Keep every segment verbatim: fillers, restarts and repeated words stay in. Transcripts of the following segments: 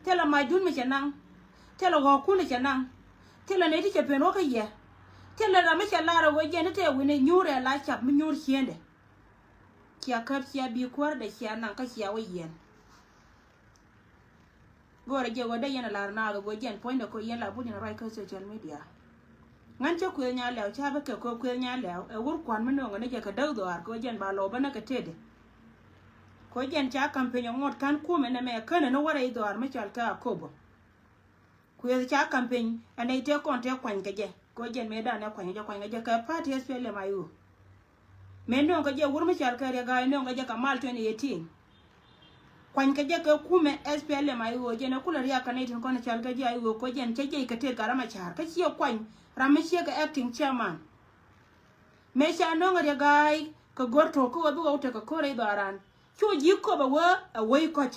Thilɛ macdun mi cɛ naŋ. Thilɛ ɣɔ̱kun cɛ naŋ. Thilɛ nɛy ti cɛ pen wä kä yɛ. Thilɛ ram mi cɛ lar ɛ ɣöö jɛn ti tɛɛ wi̱ni nyuur ɛ la cap mi nyuur ciëndɛ. Cia käp cia bi kuäär dɛ cia naŋ kä cia wä yiɛn. Go̱o̱rɛ jɛ ɣöö dee yɛn a lar naath ɣöö jɛn puɔ̱nydɛ ko̱ yɛn la but yɛn a ruac kä social media. Ŋän cä kuëth nya lɛw ca bä kɛ ko̱ kuëth nya lɛw ɛ wur kuan mi no̱o̱ŋ ni jɛ kɛ däk dhɔaar ko̱ jɛn ba lɔw bä nä kɛ tetdɛ. Ko̱ jɛn ca campaign ŋuɔt kän kumɛ nɛmɛ känɛ ni wärɛ i̱ dhɔaar mi cɔal kɛ Akobo. Kuëth ca campaign ɛn ɛ itɛ kɔn tɛ kuany kɛ jɛ ko̱ jɛn mëë danɛ kuany kɛ jɛ kuany kɛ jɛ kɛ party S P L M I O. Mëë nööŋ kɛ jɛ wur mi cɔal kɛ Riɛk Gai nööŋ kɛ jɛ kɛ mal twenty eighteen. Kuany kɛ jɛ kɛ kumɛ S P L M I O jɛn ɛ kulɛ riak kɛ nɛy tin kɔn cɔal kɛ jɛ I O ko̱ jɛn cɛ jɛ kɛ tëë Gat Macar kä ciɛ kuany ram mi ciɛ kɛ acting chairman. Mëë ca nööŋ Riɛk Gai kɛ go̱r to̱k kä wä bi wä wä tekɛ ko̱r i̱ dhɔaran cu ji̱ köp ɛ wä ɛ wei kɔc.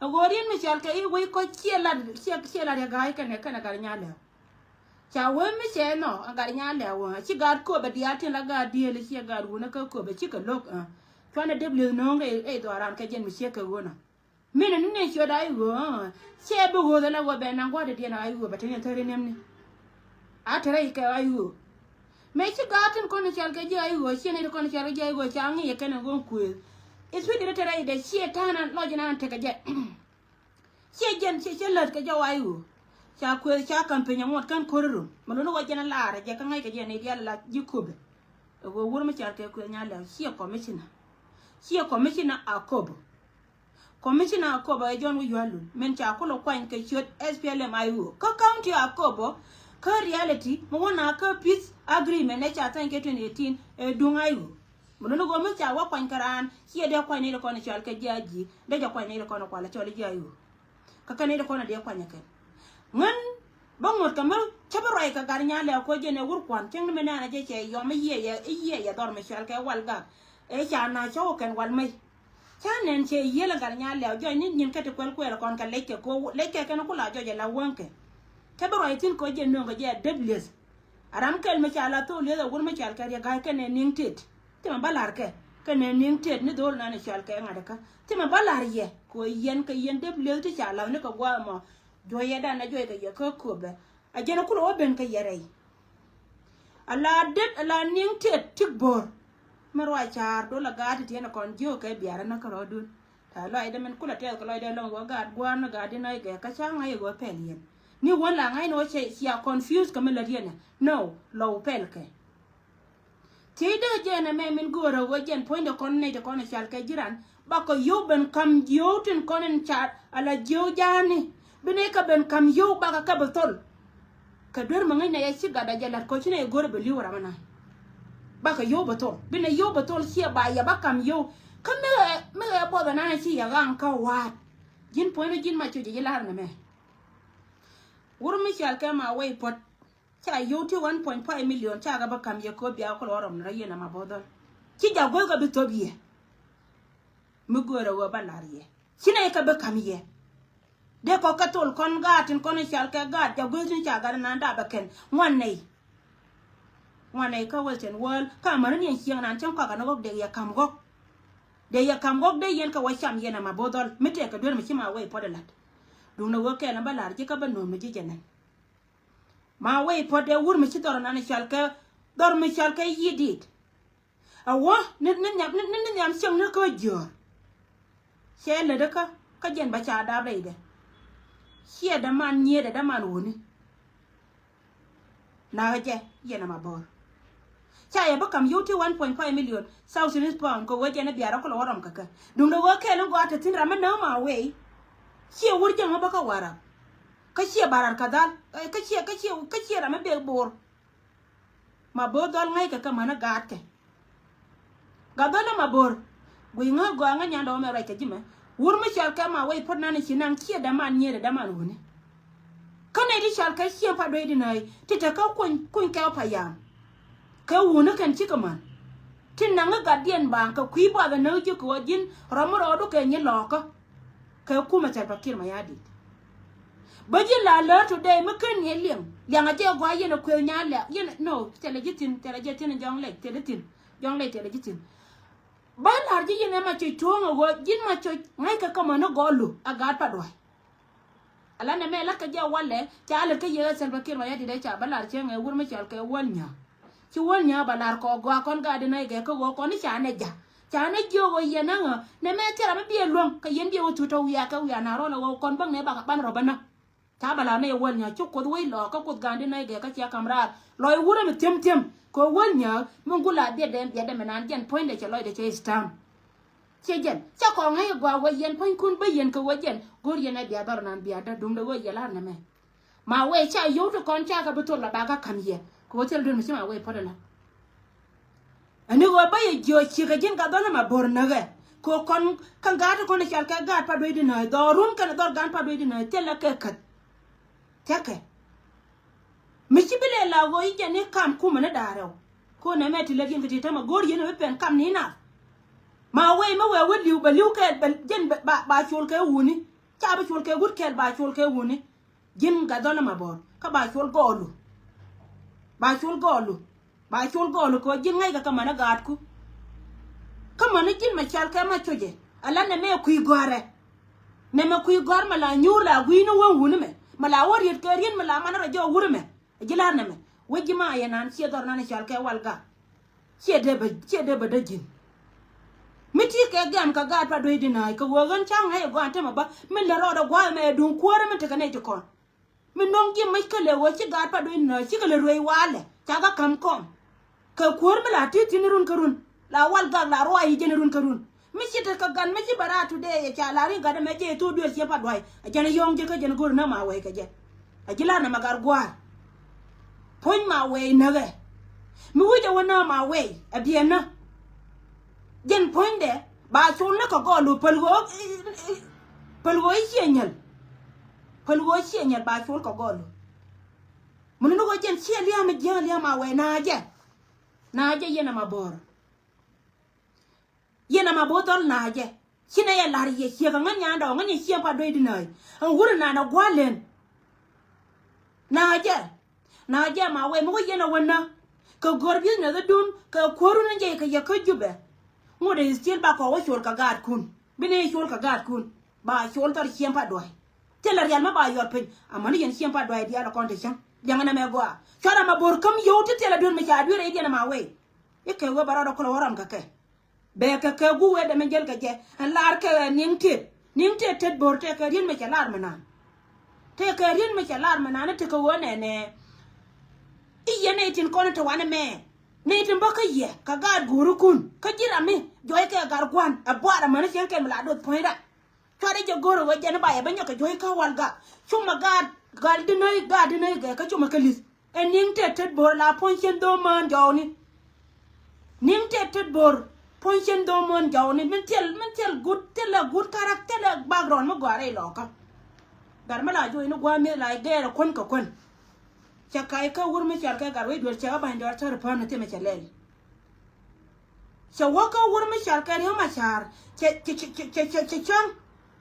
Ɛ ɣöö riet mi cɔal kɛ i̱ wec kɔc ciɛ lat ciɛ ciɛ lat ɛ ga̱a̱c kɛnɛ kɛnɛ Gat Nyalɛw. Ca wee mi cɛ nɔ ɛ Gat Nyalɛw ɛ ci gaat köpɛ diaal tin la gaat dieel ciɛ gaat wunä kä köpɛ cikɛ lo̱k ɛ. Cuanɛ dep li̱eth no̱o̱ŋ rɛy rɛy dhɔaaran kɛ jɛn mi ciek kɛ ɣöö nɔ. Min ɛ ni nɛy ciöt a i̱ ɣöö ɛ cɛ bi ɣööth ɛ la ɣöö bɛ naŋ gua̱a̱r dee diɛn a i̱ ɣöö bɛ te ni thäri niɛmni. A te rɛy kɛ a i̱ ɣöö. Mëë ci gaat tin kɔn cɔal kɛ ji̱ a i̱ ɣöö ciɛ nɛy ti kɔn cɔal kɛ ji̱ a i̱ ɣöö ca ŋi̱i̱c ɛ kɛn ɛ ɣöö kuëëth. I̱ thui̱c di te rɛy dɛ ciɛ ta̱a̱n an lɔc in an tekɛ jɛ. Ciɛ jɛn ciɛ ciɛ lät kɛ jɔw a i̱ ɣöö. Ca kuëëth ca campaign aŋuɔt kän ko̱ri rum mɛ luni wä jɛn a laarɛ jɛ kä ŋäc kɛ jɛ nɛy diaal a la ji̱ köpɛ. Ɛ ɣöö wur mi cɔal kɛ kuëëth nya lɛw ciɛ commissioner. Ciɛ commissioner a köpɛ. Commissioner Akobo ɛ John Wi̱i̱ Yual Lul min ca kulɛ kuany kɛ ciöt S P L M I O kä county Akobo kä reality mi wä na kä peace agreement ɛ ca thany kɛ twenty eighteen ɛ duŋ I O. Mi luni go̱o̱m mi ca wä kuany kɛ raan ciɛ dee kuany ni ri kɔn cɔal kɛ ji̱ a ji̱ dee jɛ kuany ni ri kɔn kualɛ cɔl ji̱ I O. Kä kɛn ni ri kɔn dee kuany kɛn ŋän bä ŋot kɛ mi cä bi ruac kɛ gat nyalɛ ko̱ jɛn ɛ wur kuan cäŋ ni mi nɛn a jɛ cɛ yɔm i̱ yiëë yɛ i̱ yiëë yɛ dhɔr mi cɔal kɛ wal gak. Ɛ ca na cɔw kɛn wal mec. Ca nɛn cɛ yiël ɛ gat nyalɛ jɔc ni nyin kä ti kuɛl kuɛl kɔn kɛ lec kɛ ko̱ lec kɛ kɛn kula jɔc ɛ la wäŋkɛ. Kä bi ruac thi̱n ko̱ jɛ nöŋ kɛ jɛ a dep lieth. A ram kɛl mi ca la thok lieth a wur mi cal kɛ riɛ ga̱a̱c kɛn ɛ niŋ tet. Thimɛ bä la̱r kɛ kɛn ɛ niŋ tet ni dho̱l nan ɛ cal kɛ ŋa̱t ɛ kä thimɛ bä la̱r yɛ kɛ ɣöö yɛn kɛ yɛn dep lieth ti ca la̱th ni kɛ gua̱a̱th mɔ. Juɔyɛ dan ɛ juɔy kɛ yɛ kä köpɛ. A jɛn ɛ kulɛ wä ben kɛ yɛ rɛy. A la det a la niŋ tet tik bo̱r. Mi ruac ca̱a̱r dol a gaat ti tiɛn a kɔn jiök kɛ biarä ni kärɔɔdun. Ta lɔcdɛ min kulɛ tɛth kɛ lɔcdɛ lɔŋ wä gaat gua̱a̱r ni gaat di nɔc gɛ kä ca ŋa̱c a ɣöö pɛl yɛn ni wän la ŋa̱c ni wä cɛ cia confuse kɛ mi lät yɛn ɛ no. Lɔw pɛl kɛ. Thiecdä jɛn ɛmɛ min göörä ɣöö jɛn puɔ̱nydɛ kɔn nɛy ti kɔn ɛ cal kɛ ji̱ ran bakɔ yio̱w ben ka̱m yio̱w tin kɔn in car ala yio̱w ja̱a̱ni. Bi nɛy kɛ ben ka̱m yio̱w bakɔ kɛ bi thol. Kɛ duer mi ŋäcnɛ yɛ ci gatdä jɛ la̱t kɔ ci nɛ yɛ go̱r bɛ li̱w ram ɛna. Bakɛ yio̱w bɛ thol bi nɛ yio̱w bɛ thol ciɛ ba yɛ ba ka̱m yio̱w. Kä mi ɣɛ mi ɣɛ buɔth ɛnan ci yɛ ɣaŋ kä wa̱a̱t. Ji̱n puɔ̱nydu ji̱n ma cu jɛ ji̱ la̱r nɛmɛ. Wur mi cial kɛ ma wec puɔ̱t. Ca yio̱w ti one point five million ca kɛ bä ka̱m yɛ köp bia kul ɣɔr ɔm ni rɔ yɛn ɛma bo̱o̱th dhɔl. Ci ja̱ guäth kɛ bi thop yɛ. Mi göörä ɣöö ba la̱r yɛ ci nɛ yɛ kɛ bä ka̱m yɛ. Dee kɔk kɛ thol kɔn gaat tin kɔn i̱ cal kɛ gaat ja̱ guäth tin ca gat inan dapɛ kɛn ŋuan nɛy. Ŋuan nɛy kä western world kä amäni ni ɛn cieŋ nan cäŋ kɔak ɛn ɣɔ̱k dee yɛ ka̱m ɣɔ̱k. Dee yɛ ka̱m ɣɔ̱k dee yɛn kɛ wä cam yɛn ɛma bo̱o̱th dhɔl mi tɛk kɛ duer mi ci ma wec puɔ̱t ɛ la̱t. Duundɛ ɣöö kɛɛl ɛn bä la̱r ji̱ kä bä no̱o̱m mi ji̱ jɛ nɛn. Ma wec puɔ̱t ɛ wur mi ci dhɔr nan i̱ cal kɛ dhɔr mi cal kɛ yi̱ di̱i̱t. Awä ni ni nhiam ni ni nhiam cieŋ ni kä jiöör. Cɛ lätdä kä kä jɛn bä ca dap rɛydɛ. Ciɛ däman nyiëëdɛ däman wuni. Nakä jɛ yɛn ama bɔr. Ca yɛ bä kam yio̱w ti one point five million South Sudanese pound kɛ wee jɛn i̱ biarä kulɛ wä rɔm kɛ kɛ. Duundɛ wee kɛɛl in gɔaa te thi̱n ram mi nääm a wee. Ciɛ wur jɛn wä bä kä Warap. Kä ciɛ Bahr el Ghazal kä ciɛ kä ciɛ kä ciɛ ram mi bek bo̱o̱r. Ma bo̱o̱r dhɔl ŋäc kɛ kä mänä gaatkɛ. Gat dhɔl ma bo̱o̱r. Guiy ŋä gɔaa ŋä nyandɛ wä mɛ ruac kɛ ji̱ mɛ. Wur mi cɔal kɛ ma wec puɔ̱t nan ci naŋ ciɛ däman nyiëëdɛ däman wuni. Kä nɛy ti cɔal kɛ ciɛ pa dueydɛ nääc ti te kä kuny kuny kɛ wä pa yam. Kɛ wuni kɛn cikɛ män. Ti naŋ gat diɛn baaŋ kɛ kui̱ buath ɛ näk ji̱ kɛ ɣöö ji̱n rɔm mi rɔɔdu kɛ nyi lɔɔkä. Kɛ kumɛ Salva Kiir Mayardit. Bä ji̱ la lär today mi ken ni liŋ liaŋ a jɛ gɔaa yɛn a kueth nya lɛ yɛn no thilɛ ji̱ thi̱n thilɛ ji̱ thi̱n jɔŋ lɛc thilɛ thi̱n jɔŋ lɛc thilɛ ji̱ thi̱n. Bä la̱r ji̱ yɛn ɛ ma coc tuɔ̱ɔ̱ŋ a ɣöö ji̱n ma coc ŋa̱ckɛ kä män ni gɔɔlu a gaat pa duay. Ala nɛmɛ la̱t kɛ jɛ walɛ ca lät kä yɛ Salva Kiir Mayardit ɛ ca bä lar cäŋ ɛ wur mi cɔal kɛ Wäl Nyääk. Ci Wäl Nyääk bä lar kɔ gɔaa kɔn gaat di nɛy gɛ kä ɣöö kɔn i̱ ca nɛ ja̱. Ca nɛ jiök ɣöö yɛn ɛ ɣä nɛmɛ thil ram mi biɛ luäŋ kɛ yɛn biɛ wä thut tɔ wiaa kɛ wiaa na rɔl ɛ ɣöö kɔn bäŋ nɛ bakɛ ban rɔ bä näk. Ca bä lar nɛ yɛ Wäl Nyääk ci Kuoth wec lɔ kä Kuoth gaat di nɛy gɛ kä cia ka̱m raar lɔ i̱ wurɛ mi thiäm thiäm kɛ Wäl Nyääk mi gul a biɛtdɛ biɛtdɛ mi naan jɛn puɔ̱nydɛ cɛ lɔcdɛ cɛ i̱ stam. Ciɛ jɛn ca kɔŋ ŋäc i̱ gɔaa wä yɛn puɔ̱nykun bä yɛn kɛ wä jɛn go̱r yɛn ɛ bia dhɔr naan bia dä duŋdɛ wä yɛ lar nɛmɛ. Ma wee ca yio̱w ti kɔn ca kɛ bi thol la ba ka ka̱m yɛ kɛ wä thil duer mi ci ma wee puɔ̱t ɛlä. Ɛni ɣöö bä yɛ jiɔc ciek ɛ ji̱n ka dhɔl ɛmɛ bo̱r näkɛ kɛ kɔn kä gaat ti kɔn i̱ cal kɛ gaat pa duec di nääc dhɔrun kɛn dhɔr gaat pa duec di nääc thilɛ kɛ käth. Thia̱kɛ mi ci bi lɛ la ɣöö i̱ jɛn i̱ kam kumɛ ni da̱a̱r rɛw. Ko̱n ɛmɛ ti lät yɛn kɛ ti tämɛ go̱o̱r yɛn ɛ bi pɛn kam ni nath. Ma wee mi wee wä li̱w bɛ li̱w kɛɛl bɛ jɛn ba col kɛ wuni. Ca bi col kɛ wut kɛɛl ba col kɛ wuni. Ji̱n gat dhɔl ma bo̱r kä ba col gɔɔlu. Ba col gɔɔlu. Ba col gɔɔlu kɛ ɣöö ji̱n ŋäckɛ kä män ɛ gaatku. Kä män ɛ ji̱n mɛ cal kɛ ma cocɛ ala nɛmɛ kui̱ gɔ̱a̱rɛ. Nɛmɛ kui̱ gɔ̱a̱r mɛ la nyuur la gui̱i̱ni wä wuni mɛ mɛ la wä riet kɛ riet mɛ la man rɔ jɔɔk wuri mɛ. Ɛ ji̱ la̱r nɛmɛ wec ji̱ ma yɛ nan ciɛ dhɔr nan ɛ cal kɛ wal gak. Ciɛ dee bä ciɛ dee bä dee ji̱n. Mi ti kɛ gɛm kɛ gaat pa duec di nääc kɛ ɣöö ɣän ca̱ŋ ŋäc ɛ gɔaa ɛn tämɛ bä min lät rɔɔdɛ gua̱a̱th ɛmɛ ɛ duŋ kuäärä min tekɛ nɛy ti kɔn. Mi no̱ŋ ji̱ mäc kä lɛ ɣöö ci gaat pa duec di nääc cikɛ lɛ ruëëc walɛ ca kä ka̱m kɔm. Kɛ kuäär mi la ti̱i̱ thi̱n run kä run la wal gak la ruac yi jɛn run kä run. Mi ci tekɛ gat mi ci bɛ raar today ɛ ca la ri gat ɛmɛ jɛ thok duël ciɛ pa dua̱c ɛ jɛn yɔ̱ɔ̱ŋ ji̱ kä jɛn go̱r nä ma wɛy kɛ jɛ. Ɛ ji̱ la̱r nɛ ma gat gua̱a̱r. Puɔ̱ny ma wɛy näkɛ. Mi wi̱cɛ wä nä ma wɛy ɛ biɛn nä. Jɛn puɔ̱nydɛ ba col ni kɛ gɔɔlu päl ɣöö päl ɣöö i̱ ciɛ nyäl. Päl ɣöö i̱ ciɛ nyäl ba col kɛ gɔɔlu. Mun ni ɣöö jɛn ciɛ lia̱a̱ mi jiäŋ lia̱a̱ ma wɛy na̱a̱ jɛ. Na̱a̱ jɛ yɛn ɛma bo̱o̱r. Yɛn ɛma bo̱o̱r dhɔl na̱a̱ jɛ. Ci nɛ yɛ la̱r yɛ ciek ɛ ŋän nyandɛ ɔ ŋän yɛ ciek pa duec di nääc. Ɛn wur ɛnan ɛ gua̱l lɛn. Na̱a̱ jɛ. Na̱a̱ jɛ ma wee mi wä yɛn ɛ wä nä. Kɛ go̱r business dun kɛ kuäärun in jɛ kɛ yɛ kä Jubɛ. Ŋut ɛ still ba kɔ wä col kɛ gaatkun. Bi ni col kɛ gaatkun ba col thɔr ciem pa dua̱c. Thilɛ rial mi ba yɔl piny amäni yɛn ciem pa dua̱c diaal ɛ kɔn ti cäŋ. Liɛŋɛ nɛmɛ gɔaa cuarɛ ma bo̱r käm yio̱w ti thilɛ duer mi ca duer ɛ idiɛn ɛ ma wee. I̱ kɛ wee ba rɔɔdɛ kulɛ wä ram kɛ kɛ. Bɛ kɛ kɛ guwɛ dɛ mi jäl kɛ jɛ ɛn lar kɛ ɛ niŋ tet niŋ tet tet bo̱r tɛ kɛ riet mi cɛ lar mi nan. Tɛ kɛ riet mi cɛ lar mi nan i̱ tekɛ ɣöö nɛnɛ. I̱ yɛn nɛy tin kɔn i̱ te wanɛ mɛ. Nɛy tin bä kä yɛ kɛ gaat go̱o̱rikun kä ji̱ ram mi jɔɔc kɛ gar gua̱n ɛ buar amäni cieŋ kɛn mi la doth puɔ̱nyda. Cuarɛ jɛ go̱o̱r ɛ ɣöö jɛn i̱ ba yɛ bä nyɔk kɛ jɔɔc kä wal gak. Cumɛ gaat gal di nöi gaat di nöi gɛ kä cumɛ kä li̱th. Ɛ niŋ tëë tet bo̱r la puɔ̱ny cien dho̱o̱m mään jɔwni. Niŋ tëë tet bo̱r puɔ̱ny cien dho̱o̱m mään jɔwni min thil min thil gut thilɛ gut karak thilɛ background mi gɔaa rɛy lɔɔkä. Gat mi la juɔc ni gua̱a̱ mi̱eth la gɛɛr ɛ kuän kɛ kuän. Cɛ kac kä wur mi cɔal kɛ gat wec duel cɛ kä ba̱ny dɔɔr thäri pään ni thimɛ cɛ lɛl. Cɛ wä kä wur mi cɔal kɛ Riek Machar cɛ cɛ cɛ cɛ cɛ cɛ cäŋ.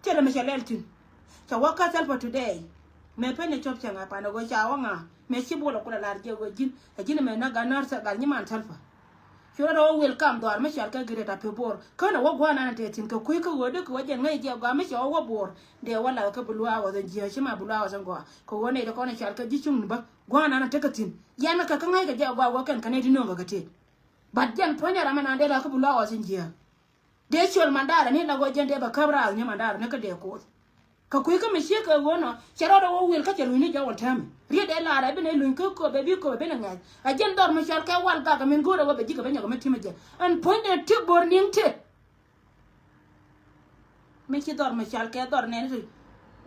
Thilɛ mi cɛ lɛl thi̱n. Cɛ wä kä Salva today. Mëë pen ni cop cäŋ a pan a ɣöö ca wä ŋa mëë ci bol a kulɛ lar jɛ ɣöö ji̱n a ji̱n mëë näk gan när gal nyiman Salva. Cu rɔ wä wil kam dhɔaar mi cɔal kɛ Greater Pibor känɛ wä gua̱a̱r nan a tëë thi̱n kɛ kui̱ kä ɣöö dee kɛ wä jɛn ŋäc jɛ gɔaa mi cɛ wä wä Bor. Dee wä lath kä bi luaak wä dhɛn jiääk ci ma bi luaak wä dhɛn gɔaa kɛ ɣöö nɛy ti kɔn a cɔal kɛ ji̱ cuŋ ni bä gua̱a̱r nan a tekɛ thi̱n. Yɛn kɛ kä ŋäc kɛ jɛ gɔaa wä kɛn kɛ nɛy ti nööŋ kɛ kɛ tëë. But jɛn puɔ̱nyɛ ram ɛnan dee lath kä bi luaak wä dhɛn jiääk. Dee col mandara ni la ɣöö jɛn dee bɛ käp raar ni mandara ni kä dee koth. Kɛ kui̱ kä mi ciek kɛ ɣöö nɔ cɛ rɔɔdɛ wä wil kä cɛ luny ni jɔwɛn täämɛ. Riet dee laar ɛ bi nɛ luny kä köp ɛ bi köp ɛ bi nɛ ŋɛ̈th. Ɛ jɛn dhɔr mi cɔal kɛ wal gak ɛ min go̱o̱rɛ wä bɛ ji̱ kɛ bä nyɔk ɛ mi ti̱mɛ jɛ. Ɛn puɔ̱nydɛ ti bo̱r niŋ tet. Mi ci dhɔr mi cɔal kɛ dhɔr nɛn ti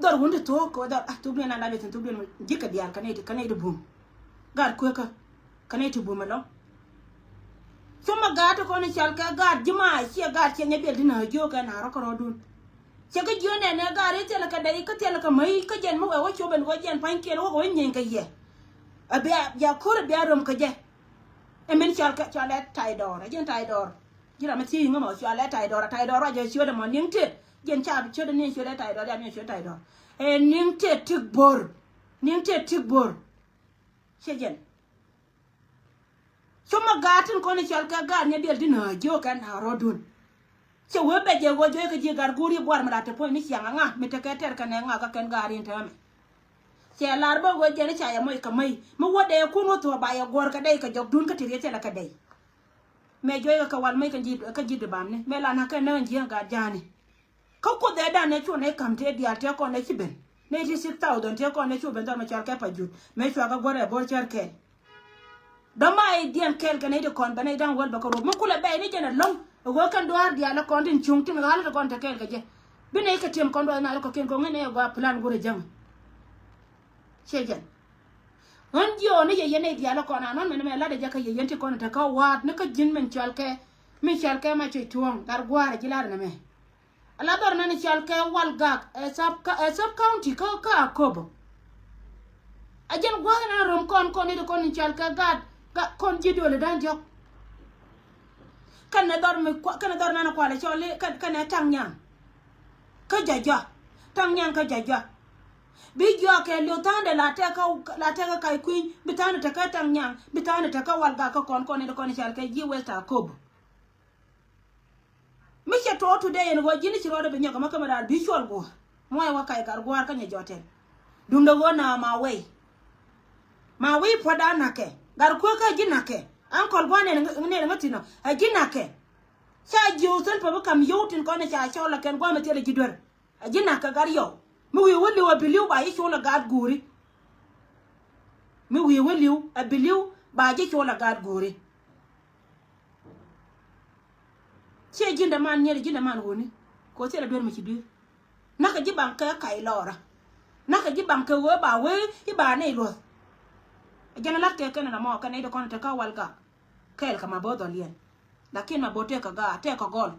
dhɔr wun ti thuɔ̱k kɛ wä dhɔr ah thukdiɛn an dal i̱ thi̱n thukdiɛn mi ji̱ kɛ diaal kɛ nɛy ti kɛ nɛy ti bum. Gaat kuekä. Kä nɛy ti bum ɛlɔ̱ŋ. Cumɛ gaat ti kɔn i̱ cɔal kɛ gaat ji̱ ma ciɛ gaat ciɛ nyɛ biɛl ti nä jiök kɛ na rɔ kärɔɔdun. Cɛ kä jiök nɛnɛ gaat i̱ thilɛ kɛ dɛy kä thilɛ kɛ mäc kä jɛn mi wɛ wä cop ɛn wä jɛn pa̱nykiɛn wä kɛ wä nyieeny kɛ yɛ. Ɛ bia bia ko̱r ɛ bia röm kɛ jɛ. Ɛ min cɔal kɛ cɔal ɛ tay dɔɔr ɛ jɛn tay dɔɔr. Ji̱ ram mi thiec i̱ ŋämɛ cɔal ɛ tay dɔɔr ɛ tay dɔɔr ruac ɛ ciöt ɛmɔ ni̱ŋ tëë. Jɛn ca ciöt ɛ ni̱ŋ ciöt ɛ tay dɔɔr ɛ ni̱ŋ ciöt ɛ tay dɔɔr. Ɛ ni̱ŋ tëë tik bo̱r. Ni̱ŋ tëë tik bo̱r. Ciɛ jɛn. Cumɛ gaat tin kɔn i̱ cɔal kɛ gaat nyɛ biɛl ti nä jiök kɛn na rɔɔdun. Cɛ wee bɛ jɛ ɣöö juɔc kɛ ji̱ gat go̱o̱r i̱ buar mi la te puɔ̱ny ni ciaŋ aŋa mi tekɛ tɛr kɛn ɛ ŋa kä kɛn gaat in täämɛ. Cɛ lar bä ɣöö jɛn i̱ ca yɛ moc kɛ mäc mi wä dee kun wä thuɔ̱ɔ̱ ba yɛ guɔ̱ɔ̱r kɛ dɛy kɛ jɔk dun kä ti riet thilɛ kɛ dɛy. Mɛ juɔc kɛ kɛ wal mäc kä ji̱, kä ji̱ di bam ni mɛ la na̱k kɛ näk ji̱ gat ja̱a̱ni. Kä kuoth ɛ dan ɛ cuɔ nɛ ka̱m tëë diaal tëë kɔn ɛ ci ben nɛ ti six thousand tëë kɔn ɛ cu ben dhɔr mɛ cɔal kɛ pa jut mɛ cua kɛ guɔ̱r ɛ bo̱r cär kɛɛl. Dɔ̱ma i̱ diɛn kɛɛl kɛ nɛy ti kɔn bɛ nɛy da̱ŋ wäl bɛ kɛ ruɔp mi kulɛ bɛy ni jɛn ɛlɔ̱ŋ. Ɛ ɣöö kɛn duaar diaal ɛ kɔn tin cuŋ tin ɣa̱l ti kɔn te kɛɛl kɛ jɛ. Bi nɛy kɛ tiɛm kɔn duɔth na ri kɔ̱kiɛn kɛ ɣöö ŋän ɛ gɔaa plan go̱rɛ jäŋ. Ciɛ jɛn ɣän jiɔɔn ni yɛ yɛn nɛy diaal ɛ kɔn anɔn mɛn mɛ latdɛ jɛ kä yɛ yɛn ti kɔn te kä wa̱a̱t ni kä ji̱n min cɔal kɛ min cɔal kɛ ma cuc tuɔ̱ɔ̱ŋ gat gua̱a̱r ɛ ji̱ lar nɛ mɛ. Ala dhɔr nani cal kɛ Walgak ɛ sub, ɛ sub county kä, kä Akobo. A jɛn gua̱a̱th nani rom kɔn kɔn ni di kɔn ni cal kɛ gaat, gaat kɔn ji̱ duɔli da̱ŋ diɔ̱k. Kɛnɛ dhɔr mi kua, kɛnɛ dhɔr nani kualɛ cɔl i kɛn, kɛnɛ taŋ nyaŋ. Kä jɔjɔ taŋ nyaŋ kä jɔjɔ. Bi jɔak kɛ liw tha̱a̱ndɛ la tɛk kä, la tɛk kä kac kui̱ny bi tha̱a̱ndɛ te kä taŋ nyaŋ bi tha̱a̱ndɛ te kä Walgak kä kɔn kɔn ni di kɔn ni cal kɛ ji̱ West Akobo. Mi cɛ tuɔɔk today ɛn ɣöö ji̱n ci ruɔdɛ bi nyɔk ɛmɛ kä mi daal bi cuɔl guɔ. Muɔc wä kac gat gua̱a̱r kä nyɛ jɔtɛn. Duundɛ ɣöö na ma wei. Ma wei puɔ̱t da̱a̱n na̱kɛ gat kueekä ji̱ na̱kɛ. Ankɔl gua̱a̱r nɛn ŋä thi̱n ɔ ɛ ji̱ na̱kɛ. Ca ji̱ wä thil pä bi ka̱m yio̱w tin kɔn ɛ ca cɔl ɛ kɛn gua̱a̱r mi thilɛ ji̱ duer. Ɛ ji̱ na̱kɛ gat yɔw mi wi̱i̱ wä li̱w ɛ bi li̱w ba yi cuɔl ɛ gat guuri. Mi wi̱i̱ wä li̱w ɛ bi li̱w ba ji̱ cuɔl ɛ gat guuri. Ciɛ ji̱n däman nyier ji̱n däman wuni. Ko thilɛ duer mi ci duer. Nakä ji̱ baŋ kɛ kac lɔɔrä. Nakä ji̱ baŋ kɛ wee ba wee i̱ ba nɛy luɔth. Jɛn lat kɛ kɛn ɛ na mɔ kɛn nɛy dee kɔn te kä Walgak. Kɛɛl kɛ ma bo̱o̱th dhɔl yɛn. Lakin ma bo̱o̱th tëë kɛ gaat tëë kɛ gɔl.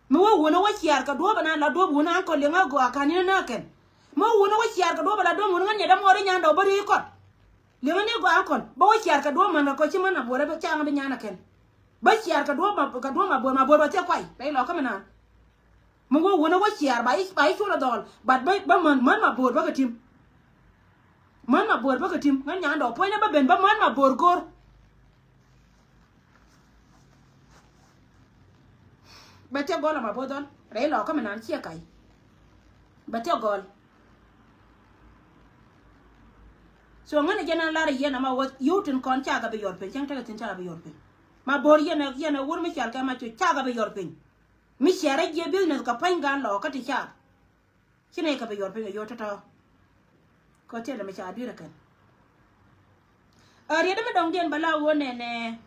Mi wä wuni wä ciaar kɛ duɔ̱ɔ̱p ɛn an la duɔ̱ɔ̱p wuni an kɔn liɛŋä gɔaa ka̱n in ɛ nääk kɛn. Mi wä wuni wä ciaar kɛ duɔ̱ɔ̱p ɛn la duɔ̱ɔ̱p wuni ŋän nyɛ dämuɔɔr i̱ nyan dɔw bä ri̱i̱ kɔt. Liŋä ni gɔaa kɔn bä wä ciaar kɛ duɔ̱ɔ̱p män kɛ kɔ ci män a buɔrɛ bä caŋ bi nyan a kɛn. Bä ciaar kɛ duɔ̱ɔ̱p ma, kɛ duɔ̱ɔ̱p ma buɔr ma buɔr bä thiɛ kuay rɛy lɔkä mi naan. Mi wä wunä wä ciaar ba i̱, ba i̱ cul a dhɔl. But bä, bä män, män ma buɔr bä kɛ tim. Män ma buɔr bä kɛ tim ŋän nyan dɔɔk puɔ̱nydä bä ben bä män ma buɔr go̱r. Bɛ thiɛ gɔl ama bo̱th dhɔl rɛy lɔkä mi naan ciɛ kay. Bɛ thiɛ gɔl. So ŋän jɛ nan lar yɛn ama wä yio̱w tin kɔn cakɛ bi yɔr piny cäŋ tekɛ thin cakɛ bi yɔr piny. Ma bo̱r yɛn ɛ, yɛn ɛ wur mi cɔal kɛ ma cu cakɛ bi yɔr piny. Mi ciarɛ jiɛ business kɛ pa̱ny gan lɔkä ti cak. Ci nɛy kɛ bi yɔr piny ɛ yio̱w tɔ̱tɔ̱. Kɛ tiɛt mi ca dui̱r ɛ kɛn. Ɛ riet mi dɔ̱ŋdiɛn bɛ la ɣöö nɛnɛ.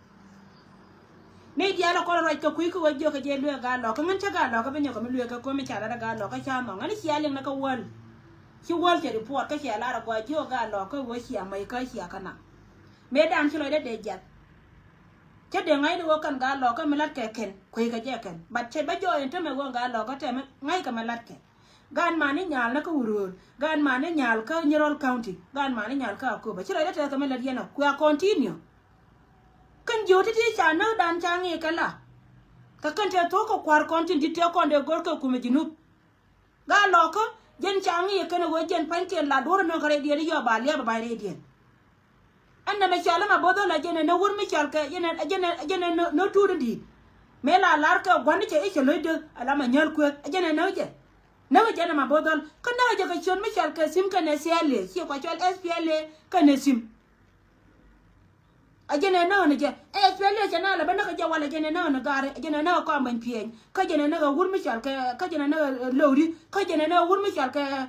Nɛy diaal ɛ kɔn ruac kɛ kui̱ kä ɣöö jiök kɛ jɛ lueek gaa lɔkä ŋän cä gaa lɔkä bi nyɔk kɛ mi lueek kɛ ko̱mi ca lat ɛ gaa lɔkä ca nhɔk ŋän cia liŋ ni kä wäl. Ci wäl cɛ report kä cia lar ɛ gɔaa jiök gaa lɔkä ɣöö cia mäc kä cia kä naŋ. Mëë dan ci lɔcdä dee jiath. Cä dee ŋa̱cni ɣöö kɛn gaa lɔkä mi la̱t kɛ kɛn kueckɛ jɛ kɛn. But cɛ bä jɔɔc in tämɛ ɣöö gaa lɔkä tɛmɛ ŋa̱ckɛ mi la̱t kɛ. Gaat mani nyal ni kä Wuröör, gaat mani nyal kä Nyirol County, gaat mani nyal kä Akobo. Ci rɔy dee tɛth kɛ mi lät yɛn ɛ kuɛ continue. Kɛn jiö ti̱ti̱ ca näk dan ca ŋi̱i̱ kɛ la. Kɛ kɛn tɛth thuɔ̱k kɛ kua̱r kɔn tin di̱t tɛth kɔn dee go̱r kɛ kumɛ Junub. Gaa lɔkä jɛn ca ŋi̱i̱ kɛn ɛ ɣöö jɛn pa̱nykiɛn la duɔ̱r ɛ nöŋ kɛ rɛydiɛn i̱ yɔɔp ba liɛp ɛ ba̱ny rɛydiɛn. Ɛn nɛmɛ cɔal ɛmɛ bo̱th ɣän a jɛn ɛ nä wur mi cɔal kɛ jɛn ɛ jɛn ɛ jɛn ɛ nä tuut in di̱i̱t. Mëë la lar kɛ gua̱n ni cɛ i̱ cɛ lo̱cdä ala ma nyäl kueth ɛ jɛn ɛ näk jɛ. Näk jɛ nɛmɛ bo̱th ɣän kä näk jɛ kɛ ciöt mi cɔal kɛ sim kɛnɛ C L A ciɛ kua cɔal S P L A kɛnɛ sim. A jɛn ɛ näk ni jɛ ɛ S P L A cɛ na la bä näk jɛ wal a jɛn ɛ näk ni gaari a jɛn ɛ näk kɔam bɛny piɛny kä jɛn ɛ näk wur mi cɔal kɛ kä jɛn ɛ näk lowri kä jɛn ɛ näk wur mi cɔal kɛ.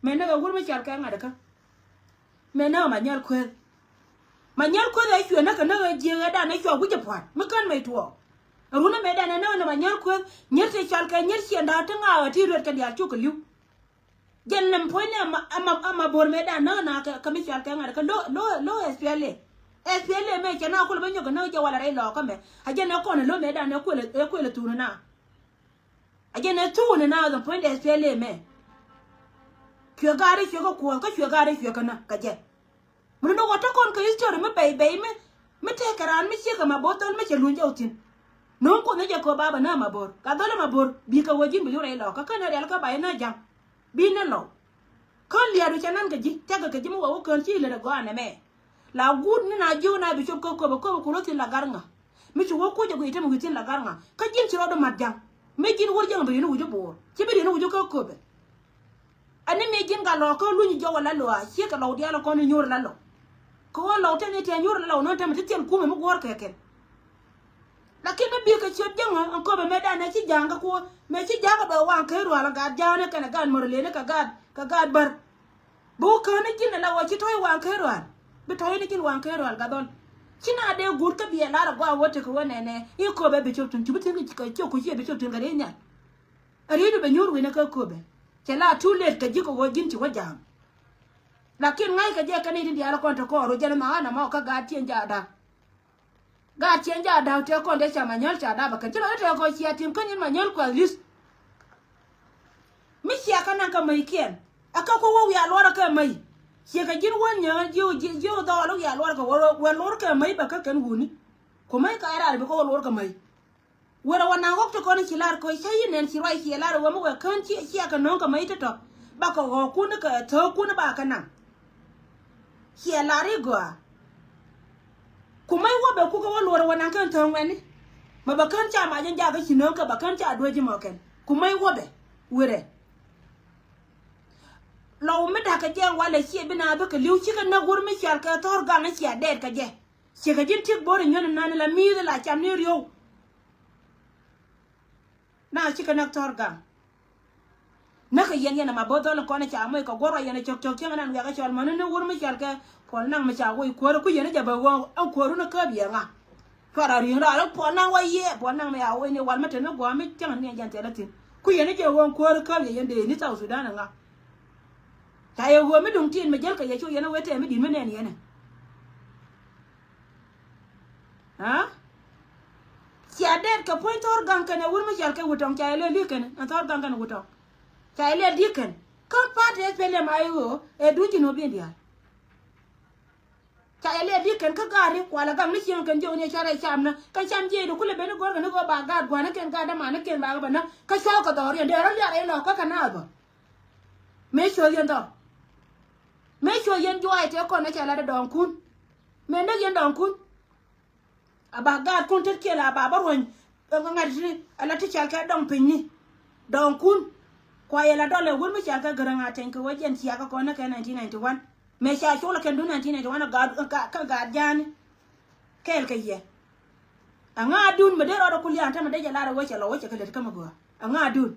Mɛ näk wur mi cɔal kɛ ŋa̱t kä. Mëë näk ma nyäl kueth. Ma nyäl kueth ɛ cuɛ näk kɛ näk ɛ jiëk ɛ dan ɛ cua wi̱c ɛ pua̱t mi kän mɛy tuɔɔk. Ɛ run ɛ mëë dan ɛ näk ni ma nyäl kueth nyier ti cɔal kɛ nyier ciɛn da̱a̱k ti ŋaak ɛ ti ruet kɛ diaal cuk kɛ li̱w. Jɛn nɛm puɔ̱ny ni ama ama ama bo̱r mëë dan näk na kɛ kɛ mi cɔal kɛ ŋa̱t kɛ lo̱ lo̱ lo̱ S P L A. S P L A mëë cɛ na kulɛ bä nyɔk kɛ näk jɛ walɛ rɛy lɔɔkä mɛ a jɛn ɛ kɔn ɛ lo̱ mëë dan ɛ kuël ɛ kuël ɛ thun ɛ na. A jɛn ɛ thuun ɛ na dhɔn puɔ̱nydɛ S P L A mɛ. Cuɛ gaari cuɛ kä kuɔth kä cuɛ gaari cuɛ kä na kä jɛ. Mun ni wä tɔ kɔn kä history mi bɛy bɛy mi mi tɛkɛ raan mi ciek kɛ ma bo̱r dhɔl mi cɛ luny jɔw thin. No̱o̱ŋ kuɔth ni jɛ kɛ ɣöö baba na ma bo̱r ka dhɔl ma bo̱r bi kɛ wä ji̱n bi yur rɛy lɔkä kä ni rial kä ba inä ja̱ŋ. Bi ni lɔw. Kä liaadu cɛ nan kɛ ji̱ tɛkɛ kɛ ji̱ mi wä wä kään ci lät ɛ gɔaa nɛmɛ. La guut ni na jiök na bi cop kä köpɛ köpɛ ku lo̱ thi̱n la gar ŋa. Mi ci wä kuc ɛ guic i̱ tämɛ wi̱i̱ thi̱n la gar ŋa kä ji̱n ci rɔɔdu mat ja̱ŋ. Mi ji̱n wä jiäŋ bi ri̱n wi̱c i̱ bo̱o̱r ci bi ri̱n wi̱c i̱ kä köpɛ. Ɛn ni mi ji̱n ka lɔɔk kä luny jɔwä la lɔa ciek kɛ lɔw diaal kɔn inyuur la lɔw. Kɛ ɣöö lɔw tɛn i̱ tɛn nyuur la lɔw nɔn tɛmɛ ti thil kumɛ mi guɔ̱ɔ̱r kɛ kɛn. Lakin mi bikɛ ciöt jäŋä ɛn köpɛ mëë danɛ ci ja̱a̱ŋ kä kuɔ mëë ci ja̱a̱ŋ kɛ bɛ waŋ ker rual ɛ gaat ja̱a̱ŋ ni kɛnɛ gaat mör lëëni kɛ gaat kɛ gaat bär. Bi wä kään ni ji̱n ala wä ci tɔ̱ɔ̱c waŋ ker rual. Bi tɔ̱ɔ̱c ni ji̱n waŋ ker rual gat dhɔl. Ci na dee guut kä biɛ lar a gɔaa wä tekɛ wä nɛnɛ i̱ köpɛ bi cök tun ci bi thi̱n kɛ ciök ku ciɛ bi cök tun kɛ ri̱c nhial. A ri̱c bi bɛ nyuur wi̱nɛ kä köpɛ. Cɛ la too late kɛ ji̱ kɛ wä ji̱n ci wä ja̱a̱ŋ. Lakin ŋa̱ckɛ jɛ kɛn i̱ tin diaal kɔn te kɔɔr wä jɛn ma ɣän ama wä kä gaat ciɛn ja̱a̱ da̱a̱. Gaat ciɛn ja̱a̱ da̱a̱ tëë kɔn dee ca ma nyäl ca da̱a̱ bɛ kɛn ci lɔ ni tëë kɔn cia tim kä nyin ma nyäl kuath li̱th. Mi cia kä naŋ kä mäykiɛn. Ɛ kä kuä wä wiaa luɔrä kɛ mäy. Ciɛ kɛ ji̱n wä nyäl ji̱ ji̱ ji̱ dhɔɔl wä wiaa luɔrä kɛ wä wä luɔrä kɛ mäy bɛ kä kɛn wuni. Ku mäy ka ɛ raar bi kä wä luɔrä kɛ mäy. Wërɛ wä naŋ ɣɔk ti kɔn ci lar kɛ cä yi nɛn ci ruac ciɛ lar wä mi wɛ kään ciɛ ciɛ kɛ nöŋ kɛ mäc tɔ̱tɔ̱. Bakɛ ɣɔɔkun kɛ thöökun ba kɛ naŋ. Ciɛ lar i̱ gɔaa. Ku mäc wä bɛ kukɛ wä luɔrɛ wä naŋ kɛn thööŋ wɛni. Mɛ bɛ kään ca mac in jakä ci nöŋ kɛ bɛ kään ca duäc imɔ kɛn ku mäc wä bɛ. Wërɛ. Lɔw mi da̱kɛ jɛ walɛ ciɛ bi na bikɛ li̱w cikɛ näk wur mi cɔal kɛ thɔr gaŋ ciɛ dɛɛt kɛ jɛ. Cikɛ ji̱n tik bo̱r inyuɛn inan ila mi̱i̱th ila cam ni ri̱o̱w. Na cikɛ näk thɔr gaŋ. Näkɛ yɛn yɛn ama bo̱th dhɔl in kɔn ica moc kɛ guɔ̱r rɔ yɛn icök cök cieŋ inan wiakä cɔl mäni ni wur mi cɔal kɛ puɔl naŋ mi ca woc kuäärä ku yɛn ijɛ bɛ ɣöö ɛn kuäärun ikä biɛ ŋa. Cuarɛ ri̱i̱ŋ rɔ alä puɔl naŋ wä yiëë puɔl naŋ mi a woc ni wal mi te ni gua̱a̱ mi cäŋ ni jɛn thilɛ thi̱n. Ku yɛn ijɛ ɣöö ɛn kuäärä käp yɛ yɛn dee ni South Sudan iŋa. Ca yɛ ɣöö mi duŋ tin mi jäl kɛ yɛ cu yɛn a wee tɛɛ mi di̱t mi nɛn yɛn ɛ. Aa? Cia dɛɛt kɛ puɔ̱ny thɔr gaŋ kɛn ɛ wur mi cɔal kɛ wutɔŋ ca yɛ lɛ li̱k kɛn ɛ thɔr gaŋ kɛn ɛ wutɔŋ. Ca yɛ lɛ li̱k kɛn kä pa̱a̱t ɛ pɛlɛ ma i̱ ɣöö ɛ duŋ ji̱ nööp in diaal. Ca yɛ lɛ li̱k kɛn kä gaari kualɛ gaŋ ni cieŋ kɛn jiök ni cɔrɛ cam ni kɛn cam jiɛcdu kulɛ ben i̱ go̱rkɛ ni ɣöö ba gaat gua̱n ni kɛn gaat däman ni kɛn ba kɛ bä näk kä cua̱k kɛ dhɔriɛn dee rɔ liar rɛy lɔ̱k kä kɛ naath bä. Mëë cuɔ̱th yɛn dhɔr. Mëë cuɔ̱th yɛn juaac tëë kɔn ni ca lat ɛ dɔɔŋkun. Mëë näk yɛn dɔɔŋkun. A ba gaatkun tet kiɛ la ba bä ruɔ̱ny ŋa̱t ti ala ti cɔal kɛ dɔŋ pinyni. Dɔɔŋkun. Kua yɛ la dɔl ɛ wur mi cɔal kɛ Gäräŋ Ateny kɛ wä jɛn ciakä kɔn ni kɛ nineteen ninety one. Mëë ca col kɛn dun nineteen ninety one kä gaat ja̱a̱ni. Kɛɛl kɛ yɛ. Aŋa dun mi dee rɔɔdɛ ku lia̱a̱n tämɛ dee jɛ lar ɛ wecɛ lɔ wecɛ kɛ lät kä mi gɔaa. Aŋa dun.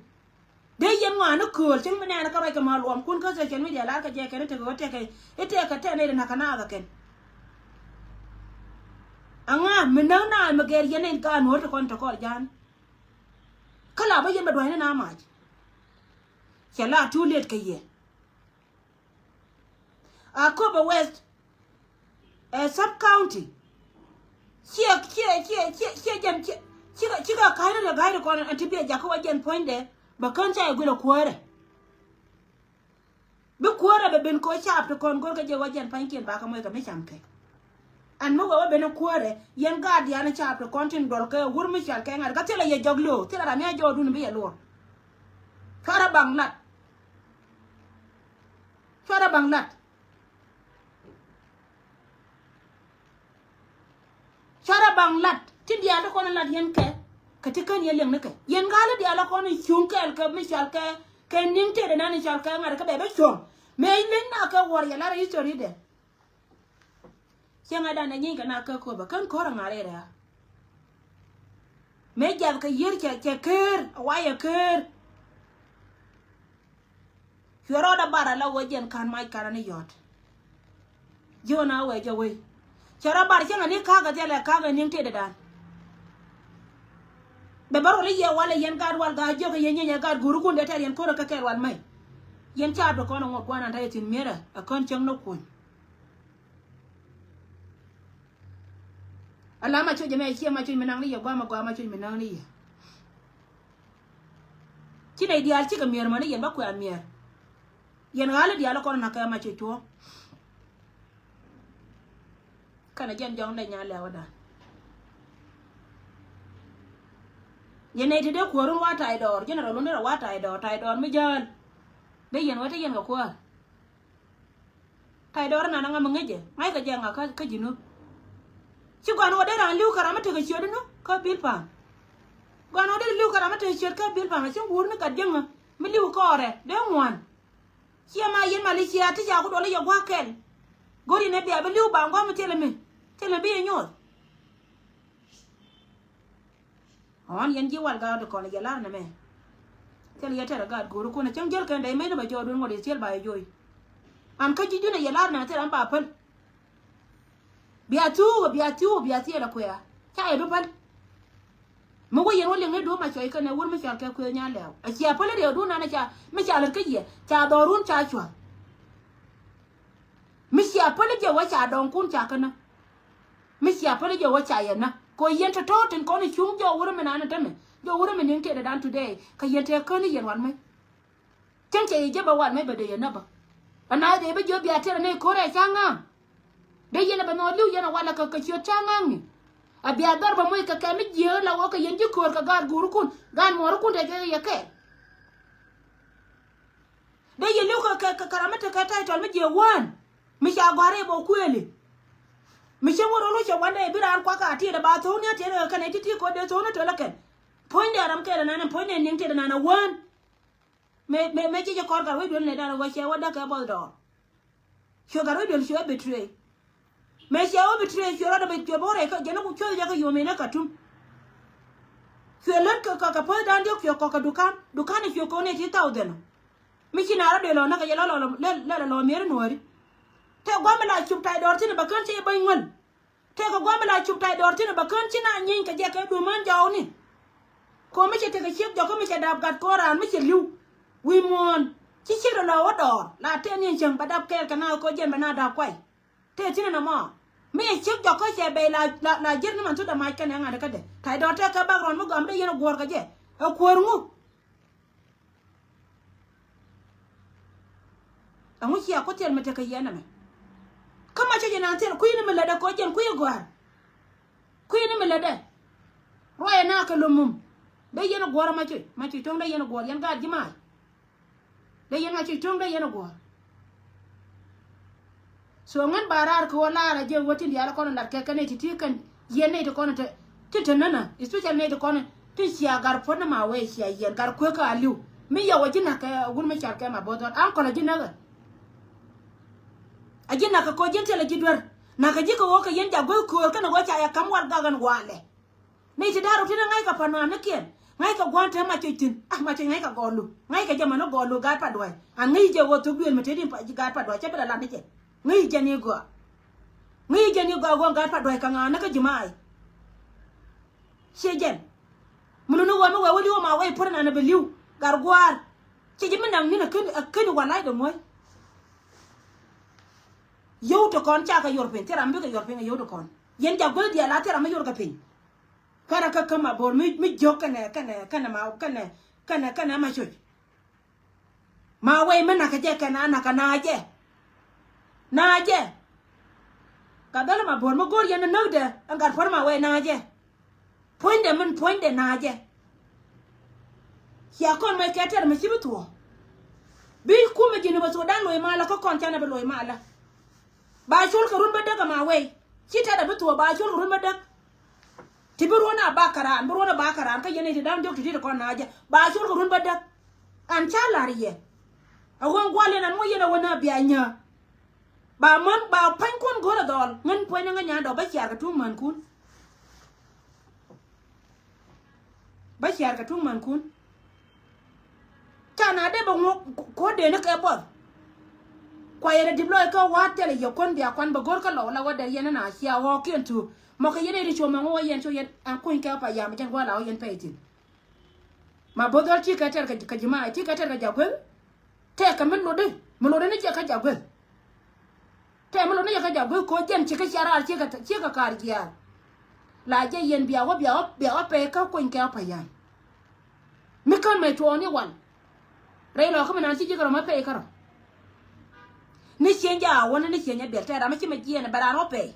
Dee yɛn ŋɔaani kööl cieŋ mi nɛɛni kä ruac kɛ ma luɔmkun kä social media lar kɛ jɛ kɛn i̱ tekɛ ɣöö tekɛ i̱ tekɛ tɛn i̱ ri na̱k kɛ naath ɛ kɛn. Aŋa mi näk naath mi gɛr yɛn in ka nuɔ̱ɔ̱r ti kɔn ti kɔr ja̱a̱n. Kä la bä yɛn bɛ dua̱cni na mac. Cɛ la too late kɛ yɛ. Akobo West ɛ sub county. Ciɛ ciɛ ciɛ ciɛ ciɛ jɛn ciɛ cikɛ cikɛ ka̱cni rɛ ga̱cni kɔn ɛn ti biɛ jakä wä jɛn puɔ̱nydɛ. Bɛ kän ca yɛ guilɛ kuäärɛ. Bi kuäärɛ bɛ ben kɛ wä caap ti kɔn go̱rkɛ jɛ wä jɛn pa̱nykiɛn bakɛ moc kɛ mi camkɛ. Ɛn mi wee wä ben kuäärɛ yɛn gaat diaal ni caap ti kɔn tin duɔl kɛ wur mi cɔal kɛ ŋa̱t kä thilɛ yɛ jɔk lo̱o̱ thilɛ ram yɛ jɔɔdun bi yɛ luɔr. Cuarɛ baŋ lat. Cuarɛ baŋ lat. Cuarɛ baŋ lat ti diaal ti kɔn lat yɛn kɛ kɛ ti kän yɛ liɛŋ ni kɛ yɛn ga̱a̱l i̱ diaal kɔn i̱ cuŋ kɛɛl kɛ mi cɔal kɛ kɛ niŋ tëëdɛ nan i̱ cɔal kɛ ŋa̱t kɛ bɛ bä cuɔ̱ŋ. Mëë li̱n na kɛ wuɔr yɛ lar history dɛ. Cieŋ ɛ dan ɛ nyiny kɛ na kä köpä kän ko̱r ɛ ŋa̱r rɛɛ. Mëë jiath kɛ yiër cɛ cɛ ker a wayɛ ker. Cuɛ rɔɔdɛ bar ala wee jiɛn ka̱n mac ka̱n ani yɔ̱t. Ji̱ ɣän a wee jɛ wee cɛ rɔ bar cäŋ ani ka̱a̱k a thilɛ ka̱a̱k a ni̱ŋ tëëdɛ dan. Bɛ bä rol i̱ yɛ walɛ yɛn gaat wal gaat jiök i̱ yɛ nyieny ɛ gaat go̱o̱rikun dee tɛr yɛn ko̱r ɛ kä kɛɛl wal mɛy. Yɛn caap ti kɔn ɛ ŋuɔ̱t gua̱n an ta̱yɛ thi̱n mi̱erɛ ɛ kään cäŋ ni kuny. Ala ma coc ɛmɛ ciɛ ma coc mi naŋ ni yɛ guam ɛ guam ma coc mi naŋ ni yɛ. Ci nɛy diaal cikɛ mi̱er mɔ ni yɛn bä kuɛ a mi̱er. Yɛn ɣa̱l i̱ diaal ikɔn nakä ma coc tuɔ̱ɔ̱ŋ. Kɛnɛ jɛn jɔŋ dee nya lɛwä dan. Yɛn nɛy ti dee kuäärun wa tay dɔɔr general wun dee rɔ wa tay dɔɔr tay dɔɔr mi jäl. Dee yɛn wä te yɛn kɛ kuäär. Tay dɔɔr inan aŋa mi ŋäcɛ ŋa̱ckɛ jɛ ŋa kä ji̱n ɣöö ci gua̱n ɣöö dee raan li̱w kɛ ram mi tekɛ ciöt inɔ kä bil pa̱a̱m. Gua̱n ɣöö dee li̱w kɛ ram mi tekɛ ciöt kä bil pa̱a̱m a cieŋ wuur ni gat jiäŋä mi li̱w kɔɔrɛ dee ŋuan. Ciɛ ma yɛn Malaysia ti ca ku duɔl i̱ yɛ gua̱a̱k kɛl. Go̱ri ni bia bi li̱w ba ŋuam thilɛ mi. Thilɛ bi yɛ nyuɔth. Ɣɔn yɛn ji̱ wal gaat kɔn yɛ lar nɛmɛ. Thil yɛ tɛr gaat go̱o̱ri kun cäŋ jäl kɛn dɛy mec ni bɛ jɔɔdun ŋuɔt yɛ thil ba yɛ jo̱o̱c. An kä ji̱ jun yɛ lar nɛmɛ thil an ba päl. Bia thi̱w bia thi̱w bia thil a kuɛ. Ca yɛ bi päl. Mi wä yɛn wä liŋ ni duɔ̱ɔ̱p ma cɔy kɛn ɛ wur mi cal kɛ kuëë nya lɛw a cia päl riɛw duun nan ca mi ca lät kä yɛ ca dhɔrun ca cua̱. Mi cia päl jɛ wä ca dɔŋkun ca känä. Mi cia päl jɛ wä ca yɛ nä kɔ yɛn tɔ̱tɔ̱ tin kɔn i̱ cuŋ jɔw wurä mi nan tämɛ jɔw wurä mi niŋ tëëdɛ dan today. Kä yɛn tëë kän i̱ yɛn wan mɛ. Cäŋ cɛ yɛ jɛ bä wan mɛ bɛ dee yɛ nä bä. Ana dee bä jiö bia tëëdɛ ni ko̱rɛ ca ŋa̱a̱ŋ. Dee yɛn a bɛ nhɔɔl li̱w yɛn a walɛ kɛ kɛ ciöt ca ŋa̱a̱ŋ ni. A bia dhɔr bä moc kɛ kɛ mi jiö la wä kɛ yɛn ji̱ köör kɛ gaat guurikun gaat muɔɔrikun tɛ jɛ yɛ kɛ. Dee yɛ li̱w kɛ kɛ kɛ ram mi tekɛ title mi jiɛ wään. Mi ca gɔ̱a̱r i̱ bɛ kuëëli. Mi cä wä rɔ rucɛ wandɛ i̱ bi raan kuak a tiɛɛdɛ ba tho̱o̱k ni a tiɛɛdɛ kɛ kɛn i̱ ti̱ti̱ ko̱dɛ tho̱o̱k ni tölä kɛn. Puɔ̱nydɛ ram kɛɛl ɛnan ɛn puɔ̱nydɛ niɛŋ tiɛɛdɛ nan ɛ wään. Mëë mëë mëë ci jɛ kɔr gat wec duel nɛ dan ɛ wä cɛ wä däk kɛ buɔth dɔɔr. Cuɛ gat wec duel cuɛ betray. Mëë cɛ wä betray cuɛ rɔɔdɛ bɛ cuɛ bä wä rɛy kä jɛn i̱ ku cuɛ jɛ kɛ yom in ɛ Katum. Cuɛ lät kɛ kɛ kɛ puɔ̱th dan diɔ̱k cuɛ kɔk kɛ dukan dukan ɛ cuɛ kɔn ɛ ti thousand. Mi ci na rɔ dee lɔ näk kɛ jɛ lɔ lɔ lɔ lɔ mier nuɔ̱ɔ̱ri. Tɛ guam mi la cup tay dɔɔr thi̱n bɛ kän ci bäny ŋuän. Tëëkɛ guam mi la cup tay dɔɔr thi̱n bɛ kän ci na nyieeny kɛ jɛ kɛ duumän jɔwni. Ko̱ mi cɛ tekɛ ciek jɔkä mi cɛ dap gat ko̱ raan mi cɛ li̱w. Wi̱i̱ muɔ̱ɔ̱n ci ciek dɔ lɔ wä dɔɔr la tëë ni cäŋ bɛ dap kɛɛl kɛ na ko̱ jɛn bɛ na dap kuay. Tëë thi̱n ɛn ɛmɔ mi cɛ ciek jɔkä cɛ bɛy la la la jiɛt ni man thut dɛ mac kɛn ɛ ŋa̱t kädɛ tay dɔɔr tëëkɛ background mi gɔam dee yɛn ɛ guɔ̱ɔ̱r kɛ jɛ ɛ kuäär ŋu. Ɛŋu cia ku thil mi tekɛ yɛn ɛmɛ. Kä ma cä jɛ naan thil kui̱ni mi lätdɛ kɔ jɛn kui̱ gɔ̱a̱r. Kui̱ni mi lätdɛ. Ruacɛ na kɛ lomum. Dee yɛn ɛ guɔ̱r ma cuc ma cuc to̱ŋ dee yɛn ɛ guɔ̱r yɛn gaat ji̱ maal. Dee yɛn ma cuc to̱ŋ dee yɛn ɛ guɔ̱r. So ŋän ba raar kɛ wä laar a jɛ wä tin diaal kɔn lat kɛ kɛ nɛy ti ti kɛn yɛn nɛy ti kɔn ti ti nänä especially nɛy ti kɔn ti cia gar puɔ̱t ni ma wee cia yɛn gar kuekä a li̱w. Mi yɛ wä ji̱ näk kɛ wun mi car kɛ ma bo̱th ɣɔn an kɔn a ji̱ näk ɛ. A ji̱ näk kɛ kɔ ji̱n thilɛ ji̱ duer näk kɛ ji̱ kɛ wä kɛ yɛn jak guäth köör kɛn wä ca yɛ ka̱m wal gak ɛn walɛ. Nɛy ti da̱r rɔ ti ni ŋa̱ckɛ pa̱nɔanikiɛn. Ŋa̱ckɛ gua̱n te mac cuc thi̱n a mac cuc ŋa̱ckɛ gɔɔlu ŋa̱ckɛ jɛ mani gɔɔlu gaat pa̱t dua̱c. A ŋäc jɛ ɣöö thok duëël mi te din gaat pa̱t dua̱c cä bi la lat ni jɛ. Ŋäc jɛ ni gɔaa. Ŋäc jɛ ni gɔaa ɣöö gaat pa̱t dua̱c kɛ ŋa̱a̱n ni kä ji̱ ma̱a̱c. Ciɛ jɛn. Mi luni ɣöö mi wee wä li̱w ma wee puɔ̱r nani bi li̱w. Gat gua̱a̱r. Ciɛ ji̱ mi naŋ ni̱n a ken a ken wa lac dɛ muɔ̱c. Yio̱w ti kɔn ca kɛ yor piny thil ram mi bikɛ yor piny a yio̱w ti kɔn. Yɛn jak guäth diaal a thil ram mi yor kɛ piny. Kɛnɛ kä käm a bo̱o̱r mi mi jiök kɛnɛ kɛnɛ kɛnɛ ma kɛnɛ kɛnɛ kɛnɛ ma coc. Ma wei mi nakä jɛ kɛnɛ a nakä nakä jɛ. Nakä jɛ. Ka dhɔl ma bo̱o̱r mi go̱o̱r yɛn näkdɛ ɛn gat puɔ̱r ma wei nakä jɛ. Puɔ̱nydɛ min puɔ̱nydɛ nakä jɛ. Cia kɔn mɔc kɛ tɛr mi ci bi thuɔ̱ɔ̱. Bi kumɛ ji̱n ni bä thuɔ̱ɔ̱ dan lo̱c malä kä kɔn canɛ bi lo̱c malä. Ba col kɛ run bä däk ɛma wei ci tɛt ɛ bi thuɔ̱ɔ̱ ba col kɛ run bä däk. Ti bi ruɔ̱n a bak kɛ raan bi ruɔ̱n a bak kɛ raan kä yɛn i̱ ti da̱ŋ diɔ̱k ti ti ti kɔn nakä jɛ ba col kɛ run bä däk. An ca la̱r yɛ. A ɣöö gua̱l yɛn an ŋuɔ yɛn a wä na bia nyääk. Ba män ba pa̱ny kuɔn go̱r a dhɔl ŋän puɔ̱ny ni ŋä nyan dɔk bä ciar kɛ tuŋ män kun. Bä ciar kɛ tuŋ män kun. Ca na dee bɛ ŋuɔk ko̱deni kɛ buɔth. Kua yɛn a dip lɔc kä wa̱a̱ thilɛ yɛ kuän bia kuan bɛ go̱r kä lɔw la wä dee yɛn na cia ɣɔɔkiɛn thuuk mɔ kɛ yɛn a yɛn ti cuɔ̱m ɛŋu wä yɛn cu yɛn ɛn kuny kɛ pa yam jɛn gua̱a̱ la wä yɛn pɛy thi̱n. Ma bo̱th dhɔl ti kɛ tɛr kɛ ji̱ ma ti kɛ tɛr kɛ ja̱ guel. Tɛkɛ mi lotdi mi lotdi ni jɛ kä ja̱ guel. Tɛk mi lotdi ni jɛ kä ja̱ guel ko̱ jɛn ci kä cia raar ci kɛ kaar jiaar. La jɛ yɛn bia wä bia wä bia wä pɛy kä kuny kɛ wä pa yam. Mi kän mɛ tuɔɔk ni wal. Rɛy lɔ kä mi naan ci ji̱ kärɔ mɛ pɛy kärɔ. Ni cieŋ jɛ a wä ni ni cieŋ jɛ biɛl tɛk ram mi ci mɛ jiɛɛn bɛ raan wä pɛy.